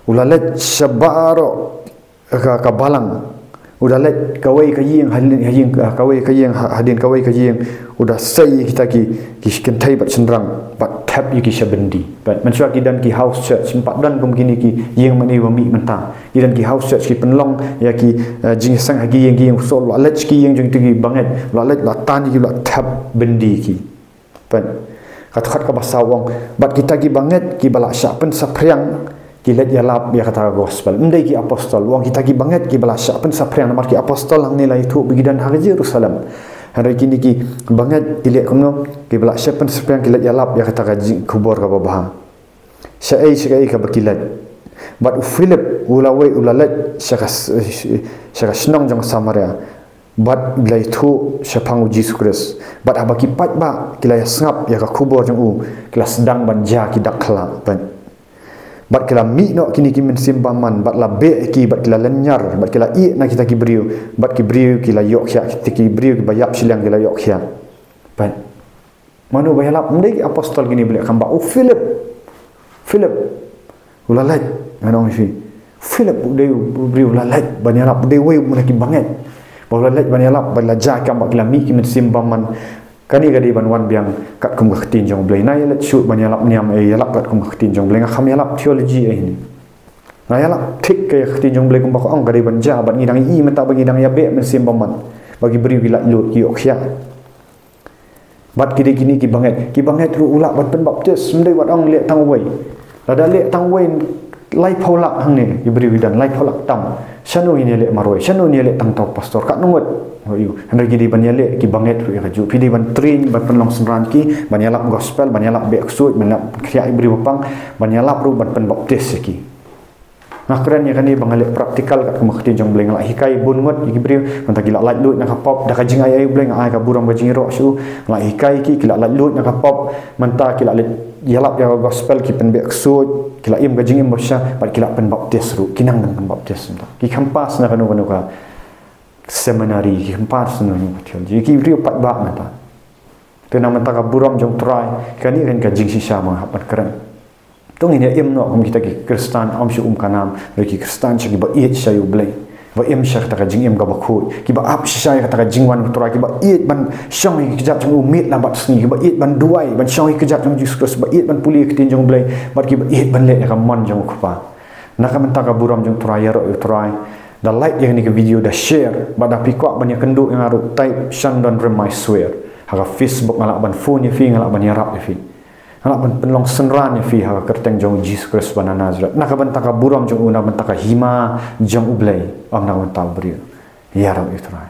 u la leit sha baroh ka, ka balang. U da leit kawei ka ïing hadien, ha ïing, ah, kawei ka ïing ha-, hadien kawei ka ïing. U da sei ïa kita ki, ki kynthei bad shynrang, bad thep ïa ki sha byndi. Bad mynshuwa ki don ki house church, ym pat don kum kine ki ïing mane ba mih mynta. Ki don ki house church, ki pynlong ïa ki, eh, jingïaseng ha ki ïing ki ïing. U Saul u la leit ki ïing jong kito kiba ngeit, u la leit, u la tan ïa ki, u la thep byndi ïa ki. Peit. Ka dkhot kaba saw u ong, bad kita kiba ngeit kiba la shah pynsaphriang ki leit ïalap ïa kata ka gospel. Ym dei ki apostol, u ong kita kiba ngeit kiba la shah pynsaphriang, namar ki apostol hangne la ïathuh ba ki don ha ka Jerusalem. Hynrei kine kiba ngeit ki leh kumno? Kiba la shah pynsaphriang ki leit ïalap ïa kata ka jing-, khubor kaba bha. Shaei shaei kaba ki leit. Bad u Philip u lawei u la leit sha ka s-, sha ka shnong jong Samaria. Bad u la ïathuh shaphang u Jisu Khrist. Bad haba ki paidbah ki la ïa sngap ïa ka khubor jong u, ki la sdang ban jia ki dak khyllah. Peit. Bad ki la mih noh kine ki mynsiem bymman, bad la beh ïa ki, bad ki la lynñiar, bad ki la ïeh na kita ki briew, bad ki briew ki la ïoh khiah, kita ki briew kiba ïap shiliang ki la ïoh khiah. Bad mano ba ïalap? Ym dei ki apostol kine ba leh, kumba u Philip. Philip u la leit, ngan ong ïa phi. Philip u dei u briew u la leit ban ïalap, u dei uwei u na ki bangeit ba u la leit ban ïalap, bad la jia kam, bad ki la mih ki mynsiem bymman. Kane ka dei ban wan biang katkum ka ktien jong U Blei. Nga ïaleit shuh ban ïalap niam, eh, ïalap katkum ka ktien jong U Blei. Nga kham ïalap theology eh ni. Nga ïalap thik ka ktien jong U Blei kumba ka ong ka dei ban jia, bad ngi dang ïohi mynta ba ngi dang ïabeh mynsiem bymman, ba ki briew ki laitluid ki ïoh khiah. Bad ki dei kine ki bangeit, ki bangeit ruh u lah ban pynbaptis, ym dei wat ong leh tang uwei. Lada leh tang uwei, laiphew lak hangne ki briew ki don, laiphew lak tam. Shano ngin ïaleh marwei, shano ngin ïaleh tang uta u pastor, katno ngut? Hynrei ki dei ban ïaleh, ki bangeit ruh ïa kajuh. Phi dei ban train, ban pynlong synran ki ban ïalap gospel, ban ïalap beh ksuid, ban ïalap khiah ïa ki briew ba pang, ban ïalap ruh ban pynbaptis ïa ki. Nga kren ïa kane ba nga leh practical katkum ka ktien jong U Blei. Nga la hikai bun ngut ïa ki briew, mynta ki la laitluid na ka pop da ka jingai ai U Blei. Nga ai ka burom ka jingïaroh shuh. Nga la hikai ki, ki la laitluid na ka pop, mynta ki la leit ïalap ïa ka gospel, ki pynbeh ksuid, ki la im ka jingim ba shisha, bad ki la pynbaptis ruh, ki nang ban pynbaptis mynta. Ki kham pass na kano kano ka seminary, ki kham pass na kano ka theology. Ki briew paidbah mynta. Te na mynta ka burom jong U Trai, kane kan ka jingshisha ba nga hap ban kren. To ngin ïa im noh kum kita ki Khristan, ym shu um ka nam, hynrei ki Khristan sha kiba ïeit sha ïa U Blei, ba im sha kata ka jingim kaba khuid, kiba ap shisha ïa kata ka jingwan U Trai, kiba ïeit ban shong ïa ki kjat jong u miet la bad sngi, kiba ïeit ban duwai, ban shong ïa ki kjat jong U Jisu Khrist, ba ïeit ban pule ïa ka ktien jong U Blei, bad kiba ïeit ban leh ïa ka mon jong U Kpa. Na ka bynta ka burom jong U Trai, ïaroh ïa U Trai, da like ïa kane ka video, da share, bad da phi kwah ban ïakynduh ïa nga ruh, type Shandon Rymbai Swer ha ka Facebook, nga lah ban phone ïa phi, nga lah ban ïarap ïa phi. Nga lah ban pynlong synran ïa phi ha ka kyrteng jong U Jisu Khrist ba na Nasareth. Na ka bynta ka burom jong u, na ka bynta ka hima jong U Blei, ym na ka bynta u briew. Ïaroh ïa U Trai.